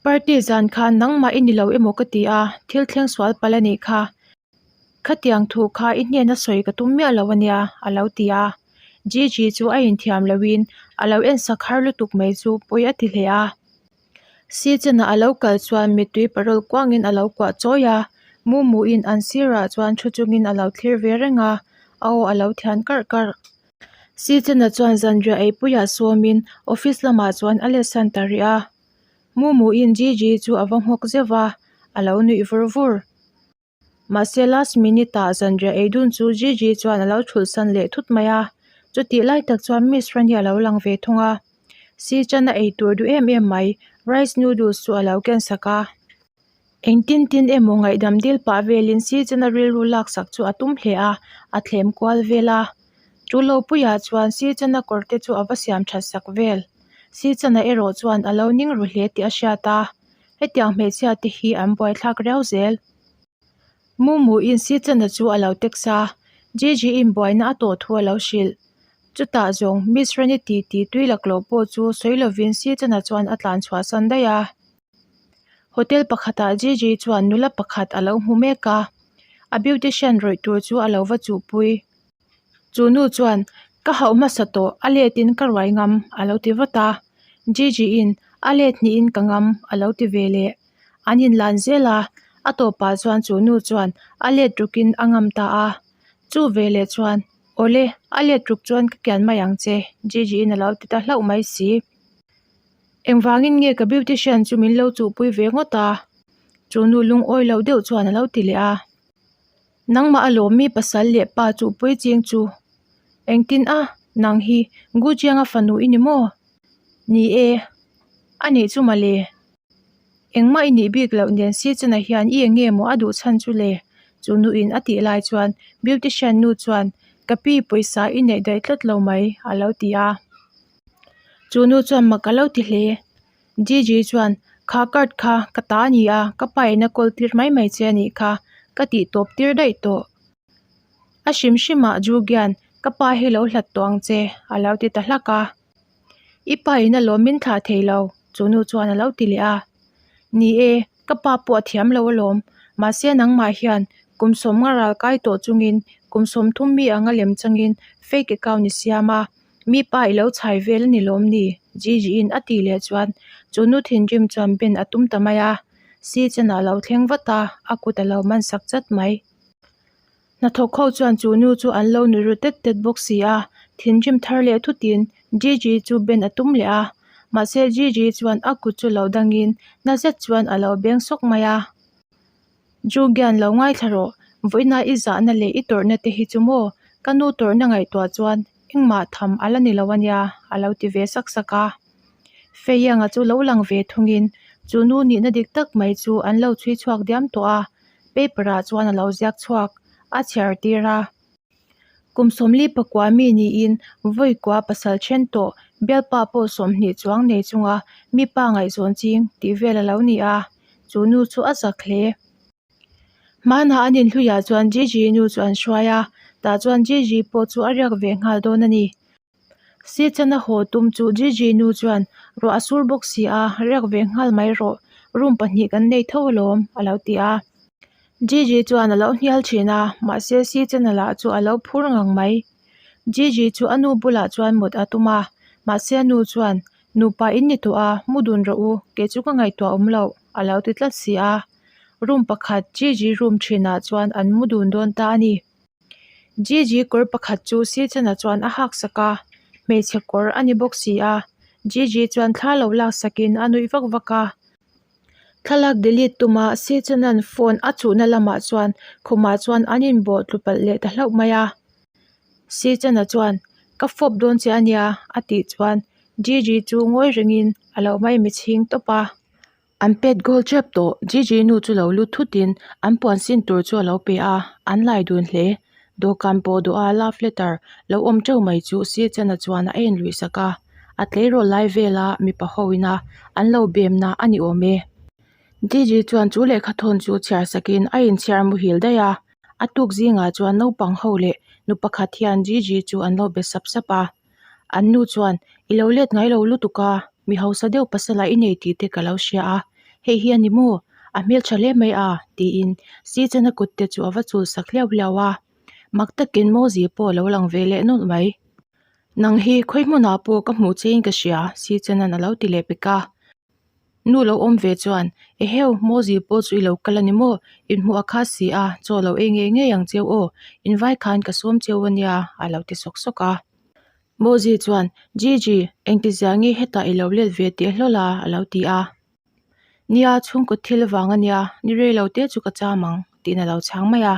Party zan khan nangmah i ni lo emaw ka ti a, thil thleng sual palh a nih kha. Khatiang thu kha i hnena sawi ka tum miah lo a nia, a lo ti a. Gigi chu a inthiam loin a lo ensak har lutuk mai chu pawi a ti hle a. Sichena a lo kal chuan mittui parawl kuangin a lo kuah chawi a, Mumuin an sirah chuan thu chungin a lo thlir ve reng a, a aw a lo thian karh karh. Sichena chuan zanriah eipuiah sawmin office lamah chuan a let san ta rih a. Mumuiin Gigi chu a va nghawk zeuh va, a lo nuih vur vur. Mahse last minute ah zanriah ei dun chu Gigi chuan a lo thulh san leh thut mai a. Chutih lai tak chuan Miss Rani a lo lang ve thung a. Si chana ei tur duh em em mai, rice noodles chu a lo ken sak a. Engtin tin emaw ngaihdam dil pah velin si chana rilru laksak chu a tum hle a, a thlem kual vel a. Chu lo puiah chuan si chana kawr te chu a va siam that sak vel. Si chana erawh chuan a lo ning ru hle tih a hriat a. Hetiang hmeichhia te hi an buaithlak riau zel. Mumuiin si chana chu a lo text a, Gigi in buaina a tawh thu a lo hrilh. Chutah zawng Miss Rani titi tui laklawh pawh chu sawi lovin si chana chuan a tlan chhuah san daih a. Hotel pakhatah Gigi chuan nula pakhat a lo hmu mek a, a beautician rawih tur chu a lo va chuhpui. Chu nu chuan, Ka hauh hmasa tawh, a letin ka ruai ngam, a lo ti vat a. Gigi-in, A let hnihin ka ngam, a lo ti ve leh. An inlan zel a, a tawpah chuan chu nu chuan a let rukin a ngam ta a. Chu veleh chuan, Awle, a let ruk chuan ka kian mai ang che, Gigi-in a lo ti ta hlauh mai si. Engvangin nge ka beautician chu min lo chuhpui ve ngawt a? Chu nu lungawi loh deuh chuan a lo ti leh a. Nangmah a lawm mi pasal leh pa chuhpui ching chu. Engtin a, nang hi Gu Chianga fanu i ni maw? Ni e, a nih chu mawle. Engmah i nih bik loh nen si chana hian i eng nge maw a duh chhan chu le? Chu nuin a tih lai chuan beautician nu chuan ka pi pawisa i neih daih tlat lo mai a lo ti a. Chu nu chuan mak a lo ti hle. Gigi chuan, Kha card kha ka ta a ni a, ka pa in a kawl tir mai mai che a nih kha, ka tih tawp tir daih tawh. A hrim hrimah Jugian, Ka pa hi lo hlat tawh ang che, a lo ti ta hlak a. I pa in a lawm min thlah thei lo, chu nu chuan a lo ti leh a. Ni e, ka pa pawh a thiam lo alawm, mahse nangmah hian kum sawmnga ral kai tawh chungin kum 30 mi anga lem changin fake account i siam a, Mi pa i lo chhai vel a ni lawm ni? Gigi-in a tih leh chuan chu nu thinrim chuan ben a tum ta mai a, si chen ah lo thleng vat a, a kut a lo man sak chat mai. Hnathawk ho chuan chu nu chu an lo nui ru tet tet bawk si a, thinrim thar leh thutin Gigi chu ben a tum leh a, mahse Gigi chuan a kut chu lo dangin na zet chuan a lo beng sawk mai a. Jugian lo ngaithla rawh, vawiina i zahna leh i tawrhna te hi chu maw? Ka nu tawrhna ngaihtuah chuan engmah tham a la ni lo a nia, a lo ti ve sak sak a. Feianga chu lo lang ve thungin chu nu nihna dik tak mai chu an lo chhui chhuak diam tawh a, paper ah chuan a lo ziak chhuak, a chhiar tir a. Kum 40 pakua mi niin vawikua pasal then tawh bialpa pawh 20 chuang nei chunga mi pa ngaihzawn ching tih vel a lo ni a, chu nu chu a zak hle. Hmanah an inhluiah chuan Gigi nu chu an hruai a, tah chuan Gigi pawh chu a riak ve nghal dawn a ni. Sichana haw tum chu Gigi nu chuan ruah a sur bawk si a, riak ve nghal mai rawh, room pahnih kan nei tho alawm a lo ti a. Gigi chuan a lo hnial thin a, mahse Sichana lah chu a lo phur ngang mai. Gigi chu a nu bulah chuan mut a tum a, mahse a nu chuan Nupa in ni tawh a, mu dun rawh u, kei chu ka ngaihtuah awm loh a lo ti tlat si a. Room pakhat Gigi room thinah chuan an mu dun dawn ta a ni. Gigi kawr pakhat chu Sichana chuan a hak sak a, hmeichhe kawr a ni bawk si a. Gigi chuan thla lo lak sakin a nuih vak vak a. Thlalak delete tuma Sichana'n phone a chuhna lamah chuan khumah chuan an inbawh tlu palh leh ta hlauh mai a. Sichana chuan, Ka fawp dawn che a nia, a tih chuan Gigi chu ngawi rengin a lo maimichhing tawp a. An pet goal tep tawh, Gigi nu chu lo lut thutin an puan sin tur chu a lo pe a, an lai dun hle. Dawhkan pawh dawha love letter lo awm teuh mai chu Sichana chuan a en luih sak a, a tleirawl lai vela mipa ho ina an lo bemna a ni awm e. Gigi chuan chu lehkha thawn chu chhiar sakin a inchhiar muhil daih a, a tuk zingah chuan naupang ho leh nu pakhat hian Gigi chu an lo be sap sap a. An nu chuan, I lo let ngai lo lutuk a, mi hausa deuh pasala i nei tih te ka lo hria a, hei hi a ni maw? A hmeltha hle mai a, tiin Sichana kut te chu a va chul sak hliau hliau a. Mak takin Mozi pawh a lo lang ve leh nawlh mai. Nang hi khawi hmunah pawh ka hmuh chein ka hria, Sichana'n a lo ti leh pek a. Nu lo awm ve chuan, Eheu, Mozi pawh chu i lo kal a ni maw? Inhmuh a kha si a, chaw lo ei ngei ngei ang cheu aw, invai khan ka sawm cheu a nia, a lo ti sawk sawk a. Mozi chuan, Gigi, engtizia nge hetah i lo let ve teh hlawl a? a lo ti a. Nia, chhungkaw thil vang a nia, ni rei lo te chu ka cham ang, tiin a lo chhang mai a.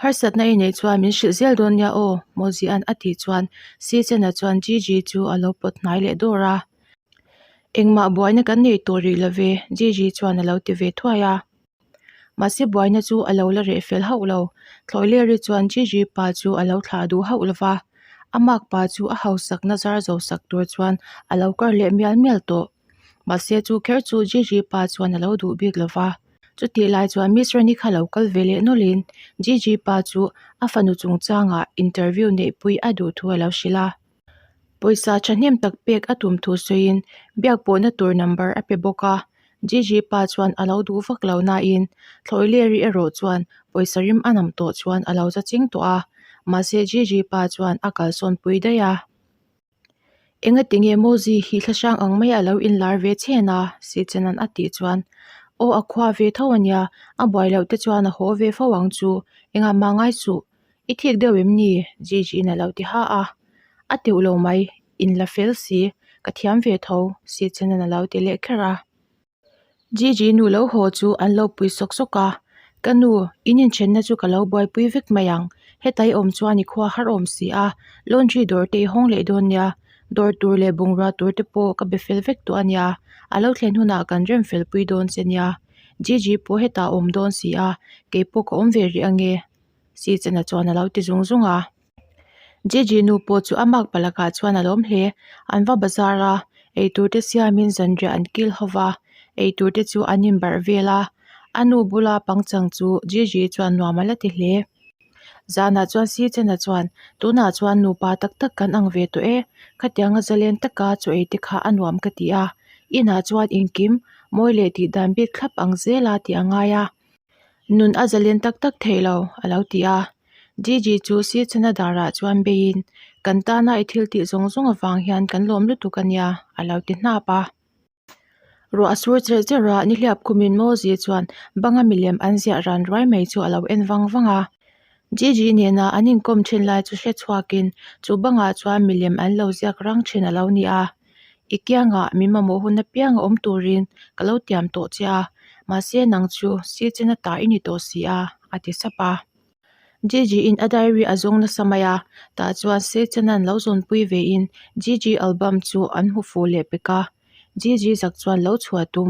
Harsatna i neih chuan min hrilh zel dawn nia aw, Mozia'n a tih chuan Sichena chuan Gigi chu a lo pawt hnai leh dawr a. Engmah buaina kan nei tawh rih lo ve, Gigi chuan a lo ti ve thuai a. Mahse buaina chu a lo la reh fel hauh lo. Thlawihleri chuan Gigi pa chu a lo thlah duh hauh lo va, a mak pa chu a hausakna zar zo sak tur chuan a lo kar leh mial mial tawh. Mahse chu kher chu Gigi pa chuan a lo duh bik lo va. Chutih lai chuan Miss Rani kha lo kal ve leh nawlhin Gigi pa chu a fanu chungchangah interview neihpui a duh thu a lo hrilh a. Pawisa thahnem tak pek a tum thu sawiin biak pawhna tur number a pe bawk a, Gigi pa chuan a lo duh vak lo nain Thlawihleri erawh chuan pawisa rim a nam tawh chuan a lo za ching tawh a, mahse Gigi pa chuan a kalsawn pui daih a. Engati nge Mozi hi thlahrang ang mai a lo inlar ve chhen a? Sichenan a tih chuan Aw a khua ve tho ania, a buai loh te chuan a haw ve fo ang chu, engah mah ngai suh. I thik deuh em ni? Gigi-in a lo ti ha a. A teuh lo mai, in la fel si, ka thiam ve tho, Sichenan a lo ti leh kher a. Gigi nu lo haw chu an lo pui sawk sawk a, Ka nu, in inthenna chu ka lo buaipui vek mai ang. Heta i awm chuan i khua har awm si a, laundry dawr te i hawng leh dawn nia. Dawr tur leh bungrua tur te pawh ka be fel vek tawh a nia, a lo thlen hunah kan rem fel pui dawn che nia. Gigi pawh hetah a awm dawn si a, kei pawh ka awm ve rih ange. Sichana chuan a lo ti zung zung a. Gigi nu pawh chu a mak palakah chuan a lawm hle. An va bazar a, eitur te siamin zanriah an kil ho va, eitur te chu an inbarh vel a. A nu bula pangchang chu Gigi chuan nuam a la ti hle. Zanah chuan Sichana chuan, Tunah chuan nupa tak tak kan ang ve tawh e. Khatianga zalen taka chaw ei te kha a nuam ka ti a. Inah chuan engkim mawi leh tih dan bik thlap ang zela tih a ngai a. Nun a zalen tak tak thei lo, a lo ti a. Gigi chu Sichana darah chuan beiin, Kan tana i thil tih zawng zawng avang hian kan lawm lutuk a nia, a lo ti hnap a. Ruah a sur cherh cherh a, nihliap khumin Mozi chuan banga milem an ziah ran ruai mai chu a lo en vang vang a. Gigi nena an inkawm thin lai chu hre chhuakin chu bangah chuan milem an lo ziak rang thin a lo ni a. I kiangah min mamawh hun apiang a awm turin ka lo tiam tawh che a, mahse nang chu Sichena ta i ni tawh si a, a ti sap a. Gigi in a diary a zawng nasa mai a, tah chuan Sichena'n lo zawnpui vein Gigi album chu an hmu fuh leh pek a. Gigi zak chuan lo chhuah tum.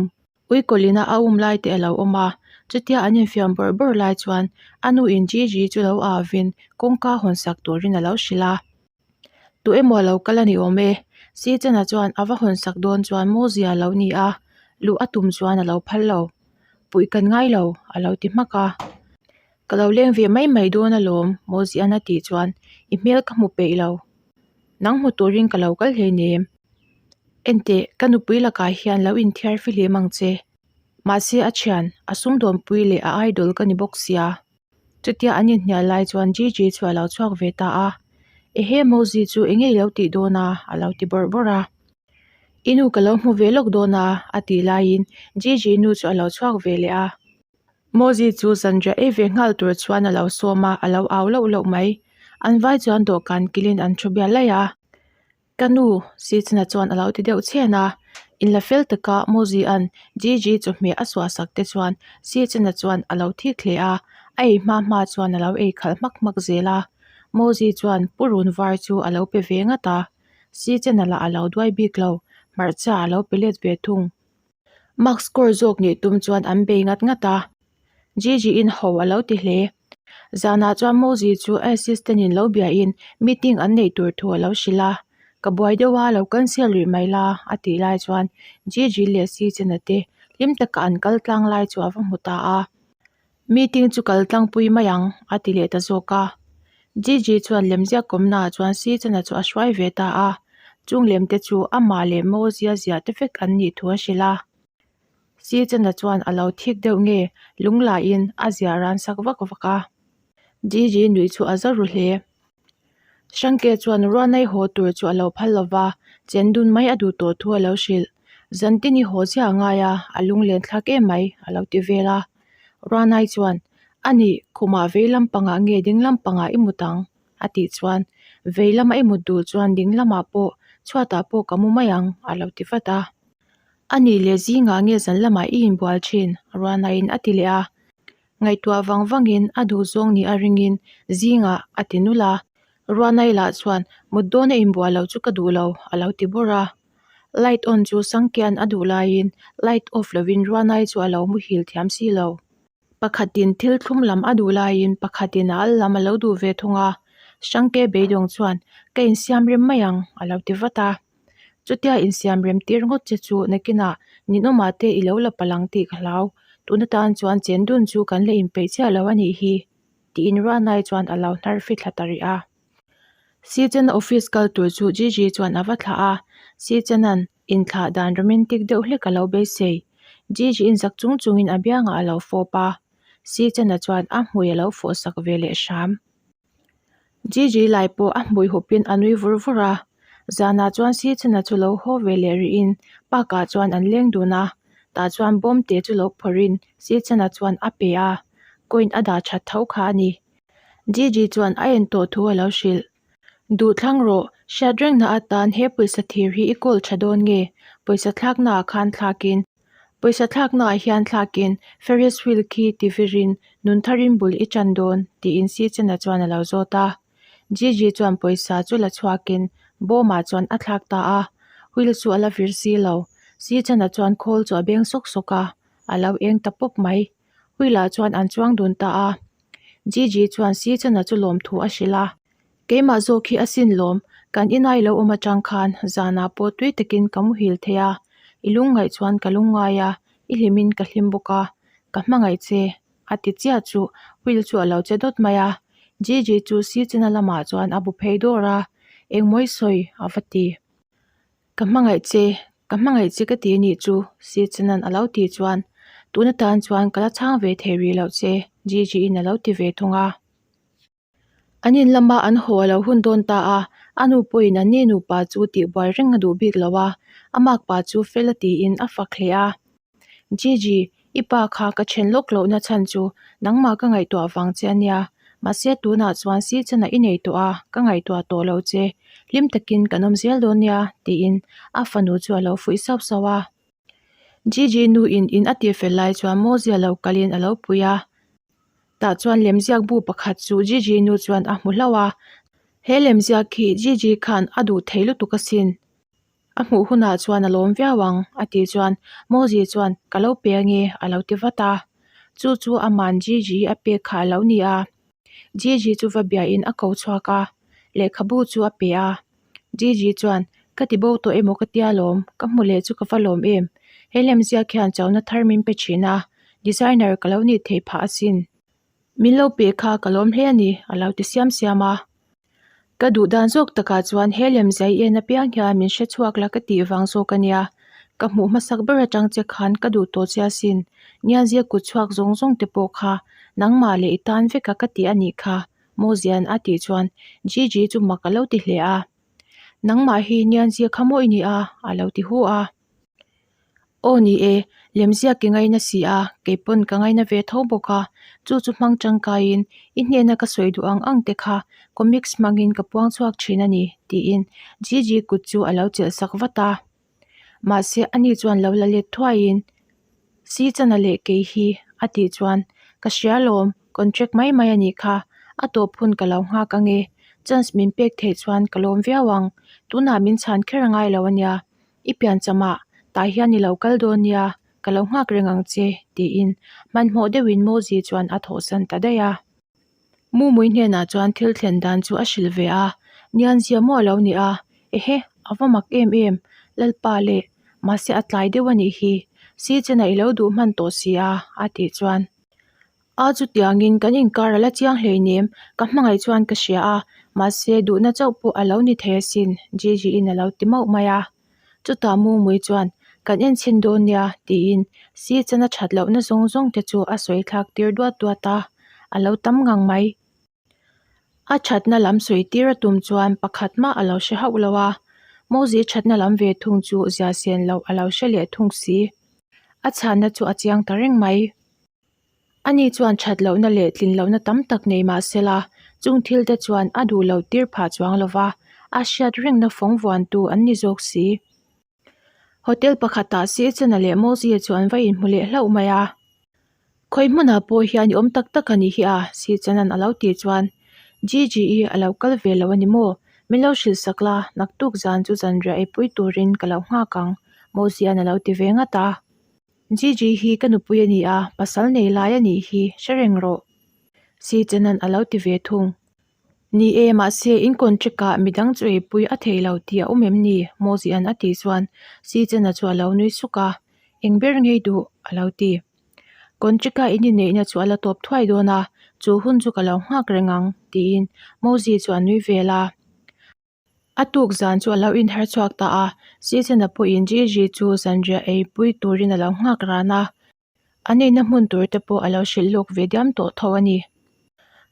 Uikawlina a um lai te a lo awm a, chutia an infiam bawrh bawrh lai chuan a nu in Gigi chu lo avin kawngka hawn sak turin a lo hrilh a. Tu emaw a lo kal a ni awm e. Sichana chuan a va hawn sak dawn chuan Mawzia a lo ni a, luh a tum chuan a lo phal lo. Puih kan ngai lo, a lo ti hmak a. Ka lo leng ve mai mai dawn alawm, Mawzia'n a tih chuan i hmel ka hmu peih lo. Nang hmu turin ka lo kal hleinem. Enteh, ka nupui lakah hian lo inthiar fihlim ang che. Mahse a thian, a sumdawnpui leh a idol ka ni bawk sia. Chutia an inhnial lai chuan Gigi chu a lo chhuak ve ta a, Ehe Mozi chu enge i lo tih dawn a? a lo ti bawrh bawrh a. I nu ka lo hmu ve lawk dawn a a tih laiin Gigi nu chu a lo chhuak ve leh a. Mozi chu zanriah ei ve nghal tur chuan a lo sawm a, a lo au loh loh mai. An vai chuan dawhkan kilin an thu bial laih a. Ka nu, Sichna chuan a lo ti deuh chhen a. Inla fel taka Mozi-a'n Gigi chawhmeh a suah sak te chuan Sichna chuan a lo thik hle a, a ei hma hma chuan a lo ei khalh hmak hmak zel a. Mozi chuan purun var chu a lo pe ve ngat a. Sichna lah a lo duai bik lo, hmarcha a lo pe let ve thung. Mark score zawk nih tum chuan an bei ngat ngat a. Gigi in ho a lo ti hle. Zanah chuan Mozi chu a assistant in lo biain meeting an neih tur thu a lo hrilh a. Ka buai deuh a, lo cancel rih mai la a tih lai chuan Gigi leh Sichena te hlim taka an kal tlang lai chu a va hmu ta a. Meeting chu kal tlangpui mai ang a ti leh ta zawk a. Gigi chuan lemziak kawmnaah chuan Sichena chu a hruai ve ta a. Chung lemte chu amah leh Mozia ziah te vek an nih thu a hrilh a. Sichena chuan a lo thik deuh nge lunglaiin a ziah ran sak vak vak a. Gigi nuih chu a za ru hle. Hrangke chuan Ruanai haw tur chu a lo phal lo va, chen dun mai a duh tawh thu a lo hrilh. Zantini haw chiah a ngai a, a lunglen thlak em mai, a lo ti vel a. Ruanai chuan, A nih, khumah vei lampangah nge ding lampangah i mut ang? a tih chuan, Vei lama i mut duh chuan ding lamah pawh, chhuatah pawh ka mu mai ang, a lo ti vat a. A nih leh zingah nge zan lamah i inbual thin? Ruanaiin a ti leh a. Ngaihtuah vang vangin a duhzawng nih a ringin zingah a ti nulh a. Ruanai lah chuan mut dawn a inbual loh chu ka duh lo a lo ti bawrh a. Light on chu Sangkian a duh laiin light off lovin Ruanai chu a lo muhil thiam si lo. Pakhatin thil thlum lam a duh laiin pakhatin a al lam a lo duh ve thung a, Hrangke beidawng chuan ka insiam rem mai ang a lo ti vat a. Chutia insiam rem tir ngawt che chu nakinah ninawmah te i lo la palh ang tih ka hlau, tun atan chuan chen dun chu kan la inpeih chiah lo a nih hi tiin Ruanai chuan a lo hnar fi thla ta rih a. Sichana office kal tur chu Gigi chuan a va thlah a, Sichana'n inthlah dan romantic deuh hlek a lo beisei. Gigi inzak chung chungin a biangah a lo fawp a, Sichana chuan a hmui a lo fawh sak ve leh hram. Gigi lai pawh a hmui hupin a nui vur vur a, zanah chuan Sichana chu lo haw ve leh rihin park ah chuan an leng dun a, tah chuan bawm te chu lo phawrhin Sichana chuan a pe a, coin a dah that tho kha a ni. Gigi chuan a en tawh thu a lo hrilh. Duh thlang rawh, hriat rengna atan he pawisa thir hi i kawl tha dawn nge? Pawisa thlaknaah khan thlakin Pawisa thlaknaah hian thlakin Ferris wheel khi ti virin nun tharin bul i tan dawn tiin Sichena chuan a lo zawt a. Gigi chuan pawisa chu la chhuakin bawmah chuan a thlak ta a, wheel chu a la vir si lo. Sichena chuan khawl chu a beng sawk sawk a, a lo eng ta pawp mai. Wheel ah chuan an chuang dun ta a. Gigi chuan Sichana chu lawmthu a hrilh a, Keimah zawk hi a sin lawm, kan inai lo awm atang khan zanah pawh tui takin ka muhil thei a, i lungngaih chuan ka lungngai a, i hlimin ka hlim bawk a, ka hmangaih che, a ti chiah chu wheel chu a lo che dawt mai a. Gigi chu Sichana lamah chuan a bu phei dawr a, Engmawi sawi a va ti. Ka hmangaih che, ka hmangaih che ka ti anih chu, Sichanan a lo tih chuan tun atan chuan ka la chhang ve thei rih loh che, Gigi-in a lo ti ve thung a. An in lama an haw a lo hun dawn ta a, a nu pawhin an ni nupa chu tihbuai reng a duh bik lo a, a makpa chu fel a tiin a fak hle a. Gigi, i pa kha ka then lawk lohna chhan chu nangmah ka ngaihtuah vang che a nia. Mahse tunah chuan si chana i nei tawh a, ka ngaihtuah tawh lo che. Hlim takin kan awm zel dawn nia, tiin a fanu chu a lo fuih sauh sauh a. Gigi nu in in a tihfel lai chuan Mozia lo kalin a lo pui a. Tah chuan lemziak bu pakhat chu Gigi nu chuan a hmu hlauh a. He lemziak khi Gigi khan a duh thei lutuk asin. A hmuh hunah chuan a lawm viau ang, a tih chuan Mozi chuan ka lo pe ange a lo ti vat a. Chu chu aman Gigi a pek kha a lo ni a. Gigi chu va biain a ko chhuak a, lehkhabu chu a pe a. Gigi chuan ka ti bo tawh emaw ka tia lawm, ka hmu leh chu ka va lawm em. He lemziak hian chona thar min pe thin a, designer ka lo nih theih phah asin. Min lo pe kha ka lawm hle a ni, a lo ti siam siam a. Ka duh dan zawk takah chuan he lemzai en apiang hian min hre chhuak la ka tih vang zawk a nia. Ka hmuh hmasak ber atang che khan ka duh tawh che asin. Nianzia kut chhuak zawng zawng te pawh kha nangmah leh i tan vek a ka tih a nih kha, Mozian a tih chuan Gigi chu mak a lo ti hle a. Nangmah hi Nianzia kha maw i ni a? a lo ti hu a. Aw ni e, lemziak i ngaina si a, kei pawn ka ngaina ve tho bawk a, chu chu hmang tangkaiin i hnena ka sawi duh ang ang te kha comics hmangin ka puang chhuak thin a ni, tiin Gigi kut chu a lo chelh sak vat a. Mahse ani chuan lo la let thuaiin Si chana leh kei hi a tih chuan ka hria lawm, contract mai mai a nih kha, a tawp hun ka lo nghak ange, chance min pek theih chuan ka lawm viau ang, tunah min chhan kher a ngai lo a nia. I piancham ah tah hian i lo kal dawn nia, ka lo nghak reng ang che, tiin hmanhmawh deuhin Mozi chuan a thawhsan ta daih a. Mumui hnenah chuan thil thlen dan chu a hrilh ve a, Nianzia maw a lo ni a, ehe, a va mak em em, Lalpa leh, mahse a tlai deuh a nih hi, si chena i lo duh hman tawh si a, a tih chuan. A chutiangin kan inkar a la chiang hleinem, ka hmangaih chuan ka hria a, mahse duhna chauh pawh a lo ni thei asin, Gigi-in a lo ti mauh mai a. Chutah Mumui chuan, Kan enchhin dawn nia, tiin si chana that lohna zawng zawng te chu a sawi thlak tir duat duat a, a lo tam ngang mai. A thatna lam sawi tir a tum chuan pakhat mah a lo hre hauh lo a, Mozi thatna lam ve thung chu zia sen loh a lo hre leh thung si. A chhanna chu a chiang ta reng mai. Ani chuan that lohna leh tlin lohna tam tak nei mah sela, chung thil te chuan a duh loh tir phah chuang lo va, a hriat rengna fawng vuantu an ni zawk si. Hotel pakhatah Sihchena leh Mozi chu an va inhmu leh hlauh mai a. Khawi hmunah pawh hian i awm tak tak a nih hi a, Sihchena'n a lo tih chuan Gigi-i a lo kal ve lo a ni maw? Min lo hrilh sak la, naktuk zan chu zanriah eipui turin ka lo nghak ang, Mozia'n a lo ti ve ngat a. Gigi hi ka nupui a ni a, pasal nei lai a nih hi, hre reng rawh. Sihchena'n a lo ti ve thung. Ni e, mahse in contract ah midang chu eipui a thei lo tih a awm em ni? Mozia'n a tih chuan Sihchena chu a lo nui suk a, Eng ber ngei duh? a lo ti. Contract a in inneihna chu a la tawp thuai dawn a, chu hun chu ka lo nghak reng ang, tiin Mozi chu a nui vel a. A tuk zan chu a lo inher chhuak ta a, Sihchena pawhin Gigi chu zanriah eipui turin a lo nghak ran a. An neihna hmun tur te pawh a lo hrilh lawk ve diam tawh tho a ni.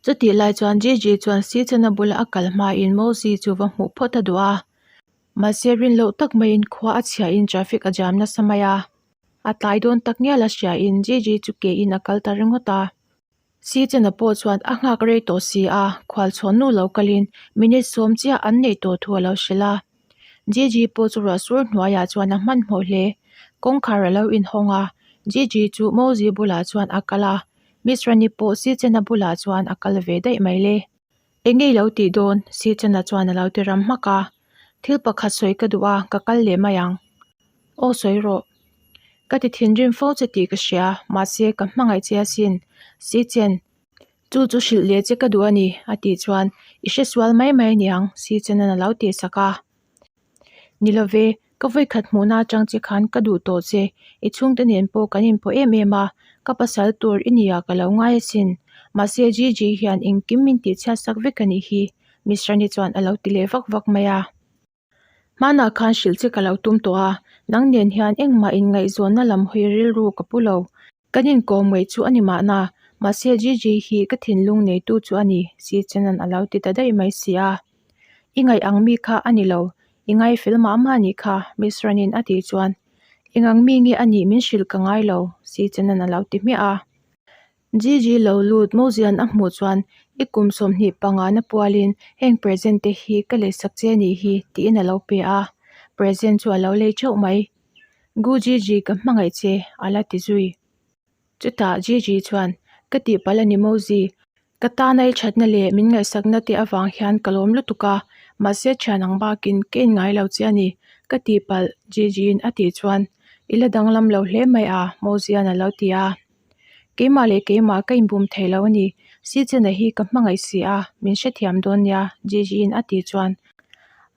Chutih lai chuan Gigi chuan Sihchena bula a kal hmain Mozi chu va hmuh phawt a duh a. Mahse rin loh tak maiin khua a chhiahin traffic a jam nasa mai a. A tlai dawn tak ngial a hriain Gigi chu kein a kal ta ringawt a. Sihchena pawh chuan a nghak rei tawh si a, khualchhawn nu lo kalin minute sawm chiah an neih tawh thu a lo hrilh a. Gigi pawh chu ruah sur hnuaiah chuan a hmanhmawh hle. Kawngkhar a lo inhawng a, Gigi chu Mozi bulah chuan a kal a, Miss Rani pawh Sihchena bulah chuan a kal ve daih mai le. Eng nge i lo tih dawn? Sihchena chuan a lo ti ram hmak a. Thil pakhat sawi ka duh a, ka kal leh mai ang. Aw sawi rawh. Ka ti thinrim fo che tih ka hria, mahse ka hmangaih che asin. Sichen, chu chu hrilh leh che ka duh a ni, a tih chuan i hre sual mai mai aniang, Sichenan a lo tih sak a. Ni love, ka vawikhat hmuhna atang che khan ka duh tawh che, i chhungte nen pawh kan inpawh em em a, ka pasal tur i nia ka lo ngai asin. Mahse Gigi hian engkim min tihchhiat sak vek a nih hi, Miss Rani chuan a lo ti leh vak vak mai a. Hmanah khan hrilh che ka lo tum tawh a, nang nen hian engmah inngaihzawnna lam hawi rilru ka pu lo. Kan inkawm ngaih chu a ni mahna, mahse Gigi hi ka thinlung neitu chu a ni, Sichenan a lo ti ta daih mai si a. I ngaih ang mi kha a ni lo, i ngai fel mah mah nih kha, Miss Ranin a tih chuan. Eng ang mi nge a nih min hrilh ka ngai lo, Sichenan a lo ti hmiah a. Gigi lo lut Mozian a hmuh chuan i kum 25 na pualin heng present te hi ka leisak che nih hi tiin a lo pe a, present chu a lo lei theuh mai. Gu Gigi ka hmangaih che a la ti zui. Chutah Gigi chuan ka tihpalh a ni Mozi, ka tana i thatna leh min ngaihsakna te avang hian ka lawm lutuk a, mahse thian ang bakin ka in ngai lo che a ni ka tihpalh Gigi-in a tih chuan i la danglam lo hle mai a Mozian a lo ti a. Keimah leh keimah ka inbum thei lo a ni. Sichena hi ka hmangaih si a, min hrethiam dawn nia, Gigi-in a tih chuan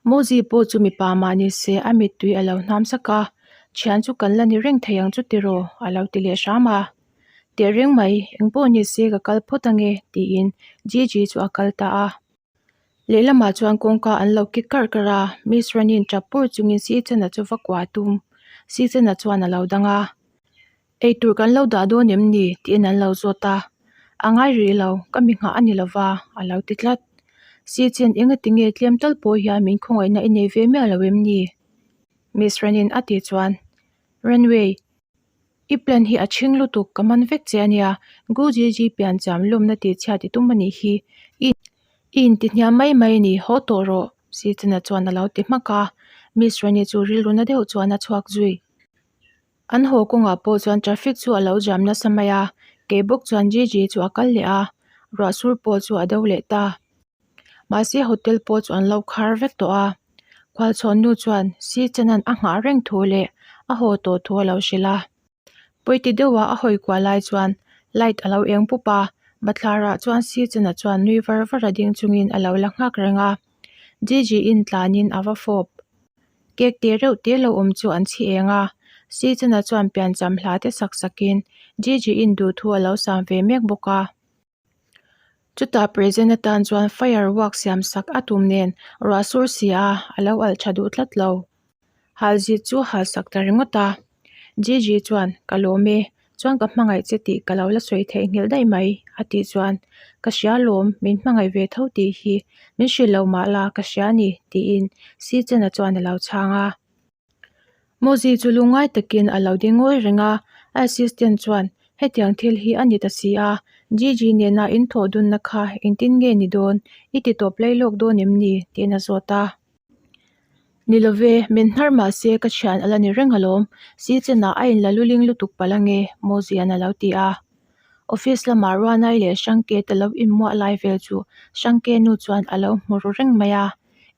Mozi pawh chu mipa mah ni se a mittui a lo hnam sak a, Thian chu kan la ni reng thei ang chu tiraw? a lo ti leh hram a. Tehreng mai, engpawh ni se ka kal phawt ange, tiin Gigi chu a kal ta a. Lehlamah chuan kawngka an lo kik karh karh a, Miss Ranin tap pur chungin Sichana chu va kuah a tum. Sichana chuan a lo dang a, Eitur kan lo dah dawn em ni? tiin an lo zawt a. A ngai rih lo, ka mi nghah a ni lo va, a lo ti tlat. Sichen engati nge tlem tal pawh hian min khawngaihna i nei ve miah lo em ni? Miss Ranin a tih chuan, Runway, I plan hi a chhing lutuk ka man vek che ania, Gu Gigi pian cham lawmna tih chhiat i tum anih hi, i i inti hniam mai mai a ni, haw tawh rawh, Sichana chuan a lo ti hmak a, Miss Rani chu rilru na deuh chuan a chhuak zui. An haw kawngah pawh chuan traffic chu a lo jam nasa mai a, kei bawk chuan Gigi chu a kal leh a, ruah sur pawh chu a do leh ta. Mahse hotel pawh chu an lo khar vek tawh a, khualchhawn nu chuan si chanan a nghah reng thu leh a haw tawh thu a lo hrilh a. Pawiti deuha a hawi kuah lai chuan light a lo eng pup a, bathlarah chuan si chana chuan nui var var a ding chungin a lo la nghak reng a. Gigi in tlanin a va fawp. Cake te reuh te lo awm chu an chhi eng a, si chana chuan piancham hla te sak sakin Gigi in duhthu a lo sam ve mek bawk a. Chutah present atan chuan firework siam sak a tum nen ruah sur si a, a lo alh tha duh tlat lo. Halzit chu hal sak ta ringawt a. Gigi chuan, Ka lawm e, chuan ka hmangaih che tih ka lo la sawi theih nghilh daih mai, a tih chuan, Ka hria lawm, min hmangaih ve tho tih hi min hrilh lo mah la ka hria a ni, tiin Sichena chuan a lo chhang a. Mozi chu lungngai takin a lo ding ngawi reng a, a assistant chuan, Hetiang thil hi a ni ta si a, Gigi nena in thawh dunna kha engtin nge ni dawn? I ti tawp lai lawk dawn em ni? tiin a zawt a. Ni lo ve, min hnar mah se ka thian a la ni reng alawm, si chenah a inla luling lutuk palh ange, Mozian a lo ti a. Office lamah Ruanai leh Hrangke te lo inmuah lai vel chu Hrangke nu chuan a lo hmu ru reng mai a,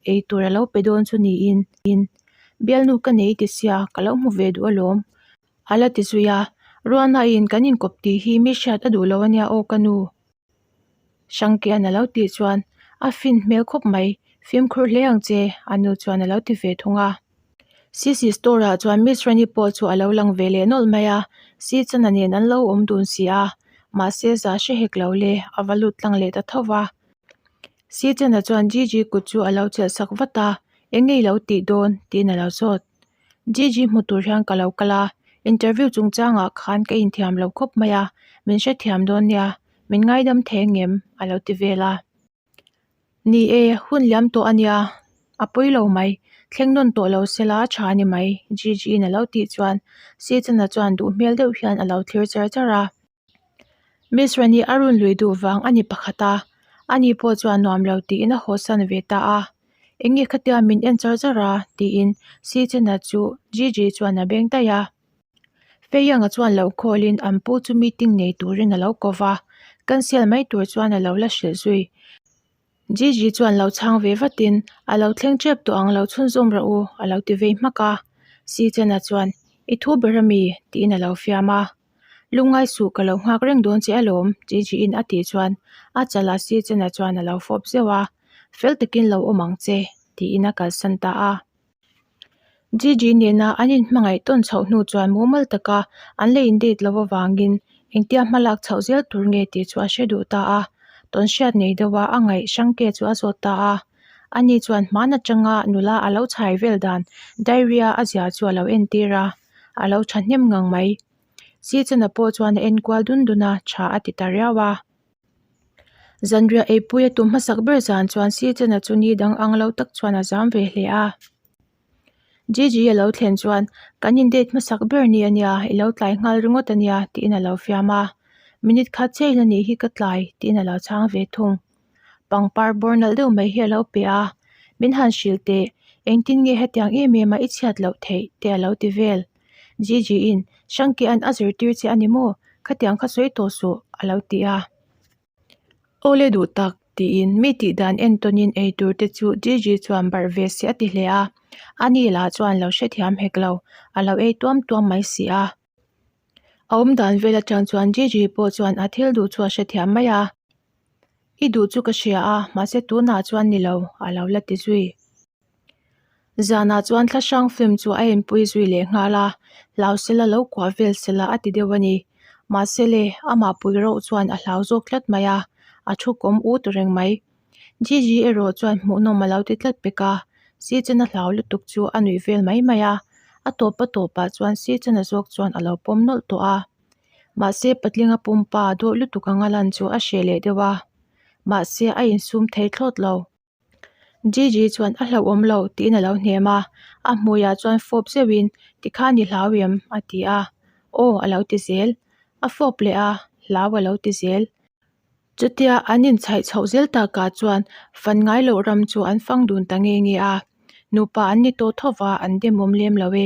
ei tur a lo pe dawn chu niin. Bialnu ka nei ti sia, ka lo hmu ve duh alawm, a la ti zui a. Ruanaiin kan inkawp tih hi mi hriat a duh lo ania aw ka nu. Hrangkian a lo tih chuan a fin hmel khawp mai, fimkhur hle ang che a nu chuan a lo ti ve thung a. Sisi store ah chuan Miss Rani pawh chu a lo lang ve leh nawlh mai a, Si Chana nen an lo awm dun si a, mahse za hre hek lo le, a va lut tlang leh ta tho va. Si Chana chuan Gigi kut chu a lo chelh sak vat a, Eng nge i lo tih dawn? tiin a lo zawt. Gigi hmu tur hian ka lo kal a, interview chungchangah khan ka inthiam lo khawp mai a, min hrethiam dawn nia, min ngaidam thei angem? a lo ti vel a. Ni e, hun liam tawh a nia, a pawi lo mai, thleng nawn tawh lo sela a tha a ni mai, Gigi-in a lo tih chuan Sechana chuan duh hmel deuh hian a lo thlir char char a. Miss Rani a run lui duh vang a ni pakhat a, ani pawh chuan nuam lo tiin a hawsan ve ta a. Eng nge khatia min en char char a? tiin Sechana chu Gigi chuan a beng daih a. Feianga chuan lo khawlin an pu chu meeting nei turin a lo ko va, cancel mai tur chuan a lo la hrilh zui. Gigi chuan lo chhang ve vatin, A lo thleng tep tawh ang lo chhunzawm rawh u, a lo ti vei hmak a. Si Chena chuan, I thu ber ami? tiin a lo fiam a. Lungngai suh ka lo nghak reng dawn che alawm, Gigi-in a tih chuan a chalah Si Chena chuan a lo fawp zeuh a, Fel takin lo awm ang che, tiin a kalsan ta a. Gigi nena an inhmangaih tawn chhoh hnu chuan mumal taka an la indate lo avangin engtia hma lak chhoh zel tur nge tih chu a hre duh ta a, tawnhriat nei deuha a ngaih Hrangke chu a zawt ta a. Ani chuan hman atanga nula a lo chhai vel dan diarrhea a zia chu a lo entir a, a lo thahnem ngang mai. Sichana pawh chuan a enkual dun dun a, tha a ti ta riau a. Zanriah eipui a tum hmasak ber zan chuan Sichana chu ni dang ang lo tak chuan a zam ve hle a. Gigi a lo thlen chuan kan in date hmasak ber ni ania, i lo tlai nghal ringawt ania tiin a lo fiam a. Minute khat chiah in anih hi ka tlai tiin a lo chhang ve thung. Pangpar bawr nalh deuh mai hi a lo pe a, min han hrilh teh, engtin nge hetiang em em a i chhiat loh theih te a lo ti vel. Gigi in, Hrangkia'n a zirtir che a ni maw? Khatiang kha sawi tawh suh, a lo ti a. Awle duh tak, tiin mi tih dan entawnin ei tur te chu Gigi chuan barh ve se a ti hle a. Ani lah chuan lo hrethiam hek lo, a lo ei tuam tuam mai si a. A awm dan vel atang chuan Gigi pawh chuan a thil duh chu a hrethiam mai a. I duh chu ka hria a, mahse tunah chuan ni lo, a lo la ti zui. Zanah chuan thlahrang film chu a inpui zui leh nghal a, hlau sela lo kuah vel sela a ti deuh a ni. Mahse le, amah pui rauh chuan a hlau zawk tlat mai a, a thu kawm ut reng mai. Gigi erawh chuan hmuhnawm a lo ti tlat pek a, Sichana hlau lutuk chu a nuih vel mai mai a, a tawp a tawpah chuan Sichana zawk chuan a lo pawm nawlh tawh a. Mahse patlinga pumpa dawh lutuk anga lan chu a hreh leh deuh a, mahse a insum thei thlawt lo. Gigi chuan a hlauhawm lo tiin a lo hnem a, a hmuiah chuan fawp zeuhin tikhan i hlau em? a ti a, aw a lo ti zel. A fawp leh a, hlau a lo ti zel. Chutia an inchhaih chhoh zel takah chuan fan ngai loh ram chu an fang dun ta nge nge a, nupa an ni tawh tho va an demawm lem lo e.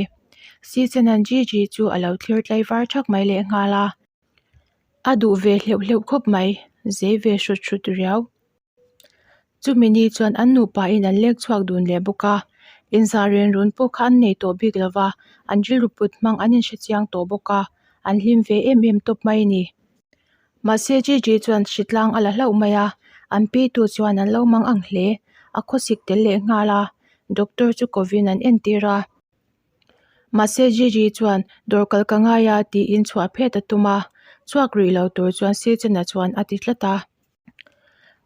Sichena'n Gigi chu a lo thlir tlai var thak mai lehnghal a, a duh ve hleuh hleuh khawp mai, zei ve hrut hrut riau. Chumi ni chuan an nupain an lek chhuak dun leh bawk a, inzah ren run pawh kha an nei tawh bik lo va, an rilru put hmang an inhre chiang tawh bawk a, an hlim ve em em tawp mai a ni. Mahse Gigi chuan hritlang a la hlauh mai a, an pi tu chuan an lo mang ang hle, a khawsik tel leh nghal a, doctor chu kovin an entir a. Mahse Gigi chuan dawr kal ka ngai a tiin chhuah phet a tum a, chhuak rih lo tur chuan Sechana chuan a ti tlat a.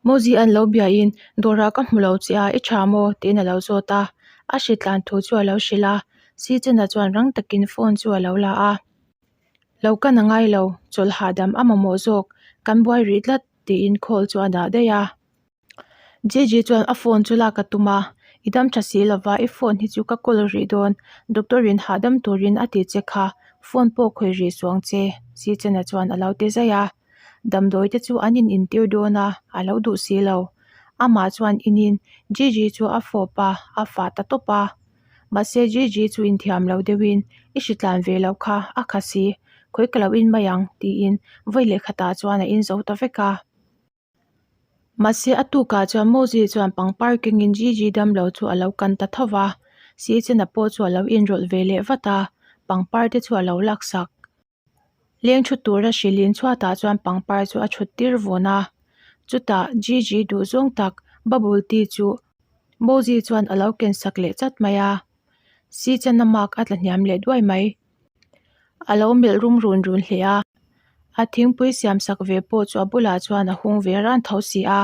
Mozi an lo biain dawrah ka hmu lo che a, i tha maw? tiin a lo zawt a, a hritlan thu chu a lo hrilh a, Sichana chuan rang takin phone chu a lo la a. Lo kan a ngai lo, chawlh hahdam a mamawh zawk, kan buai rih tlat tiin call chu a dah daih a. Gigi chuan a phone chu lak a tum a, I dam tha si lova, i phone hi chu ka call rih dawn, doctor in hahdam turin a ti che kha, phone pawh khawih rih suang che, Sichana chuan a lo ti zaih a. Damdawi te chu an in intir dawn a, a lo duh si lo. Amah chuan inin Gigi chu a fawp a, a fah ta tawp a. Mahse Gigi chu inthiam lo deuhin, I hritlan ve loh kha, a kha si, khawi ka lo in mai ang, tiin vawi leh khatah chuan a in zo ta vek a. Mahse a tukah chuan Mozi chuan pangpar kengin Gigi damlo chu a lo kan ta tho va, Sichena pawh chu a lo inrawlh ve leh vat a, pangpar te chu a lo laksak. Leng thu tura hrilhin chhuatah chuan pangpar chu a thut tir vun a, chutah Gigi duh zawng tak bubble tea chu Mozi chuan a lo ken sak leh chat mai a, Sichena mark a tla hniam leh duai mai. A lo melh rum run run hle a, a thingpui siam sak ve pawh chu a bulah chuan a hung ve ran tho si a.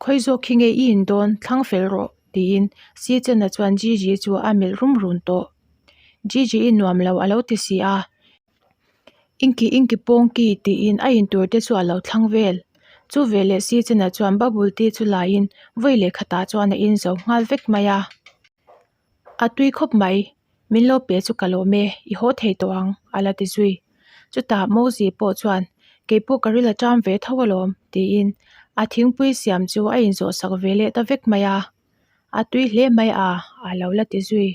Khawi zawk khi nge i in dawn, thlang fel rawh, tiin Sichena chuan Gigi chu a melh rum run tawh. Gigi i nuam lo a lo ti si a, Inki inki pawngki tiin a in tur te chu a lo thlang vel. Chu veleh Sichena chuan bubble tea chu laiin vawi leh khatah chuan a in zo nghal vek mai a. A tui khawp mai, min lo pe chu ka lawm e, i haw thei tawh ang, a la ti zui. Chutah Mozi pawh chuan, Kei pawh ka ril a ṭam ve tho alawm, tiin a thingpui siam chu a inzawh sak ve leh ta vek mai a. A tui hle mai a, a lo la ti zui.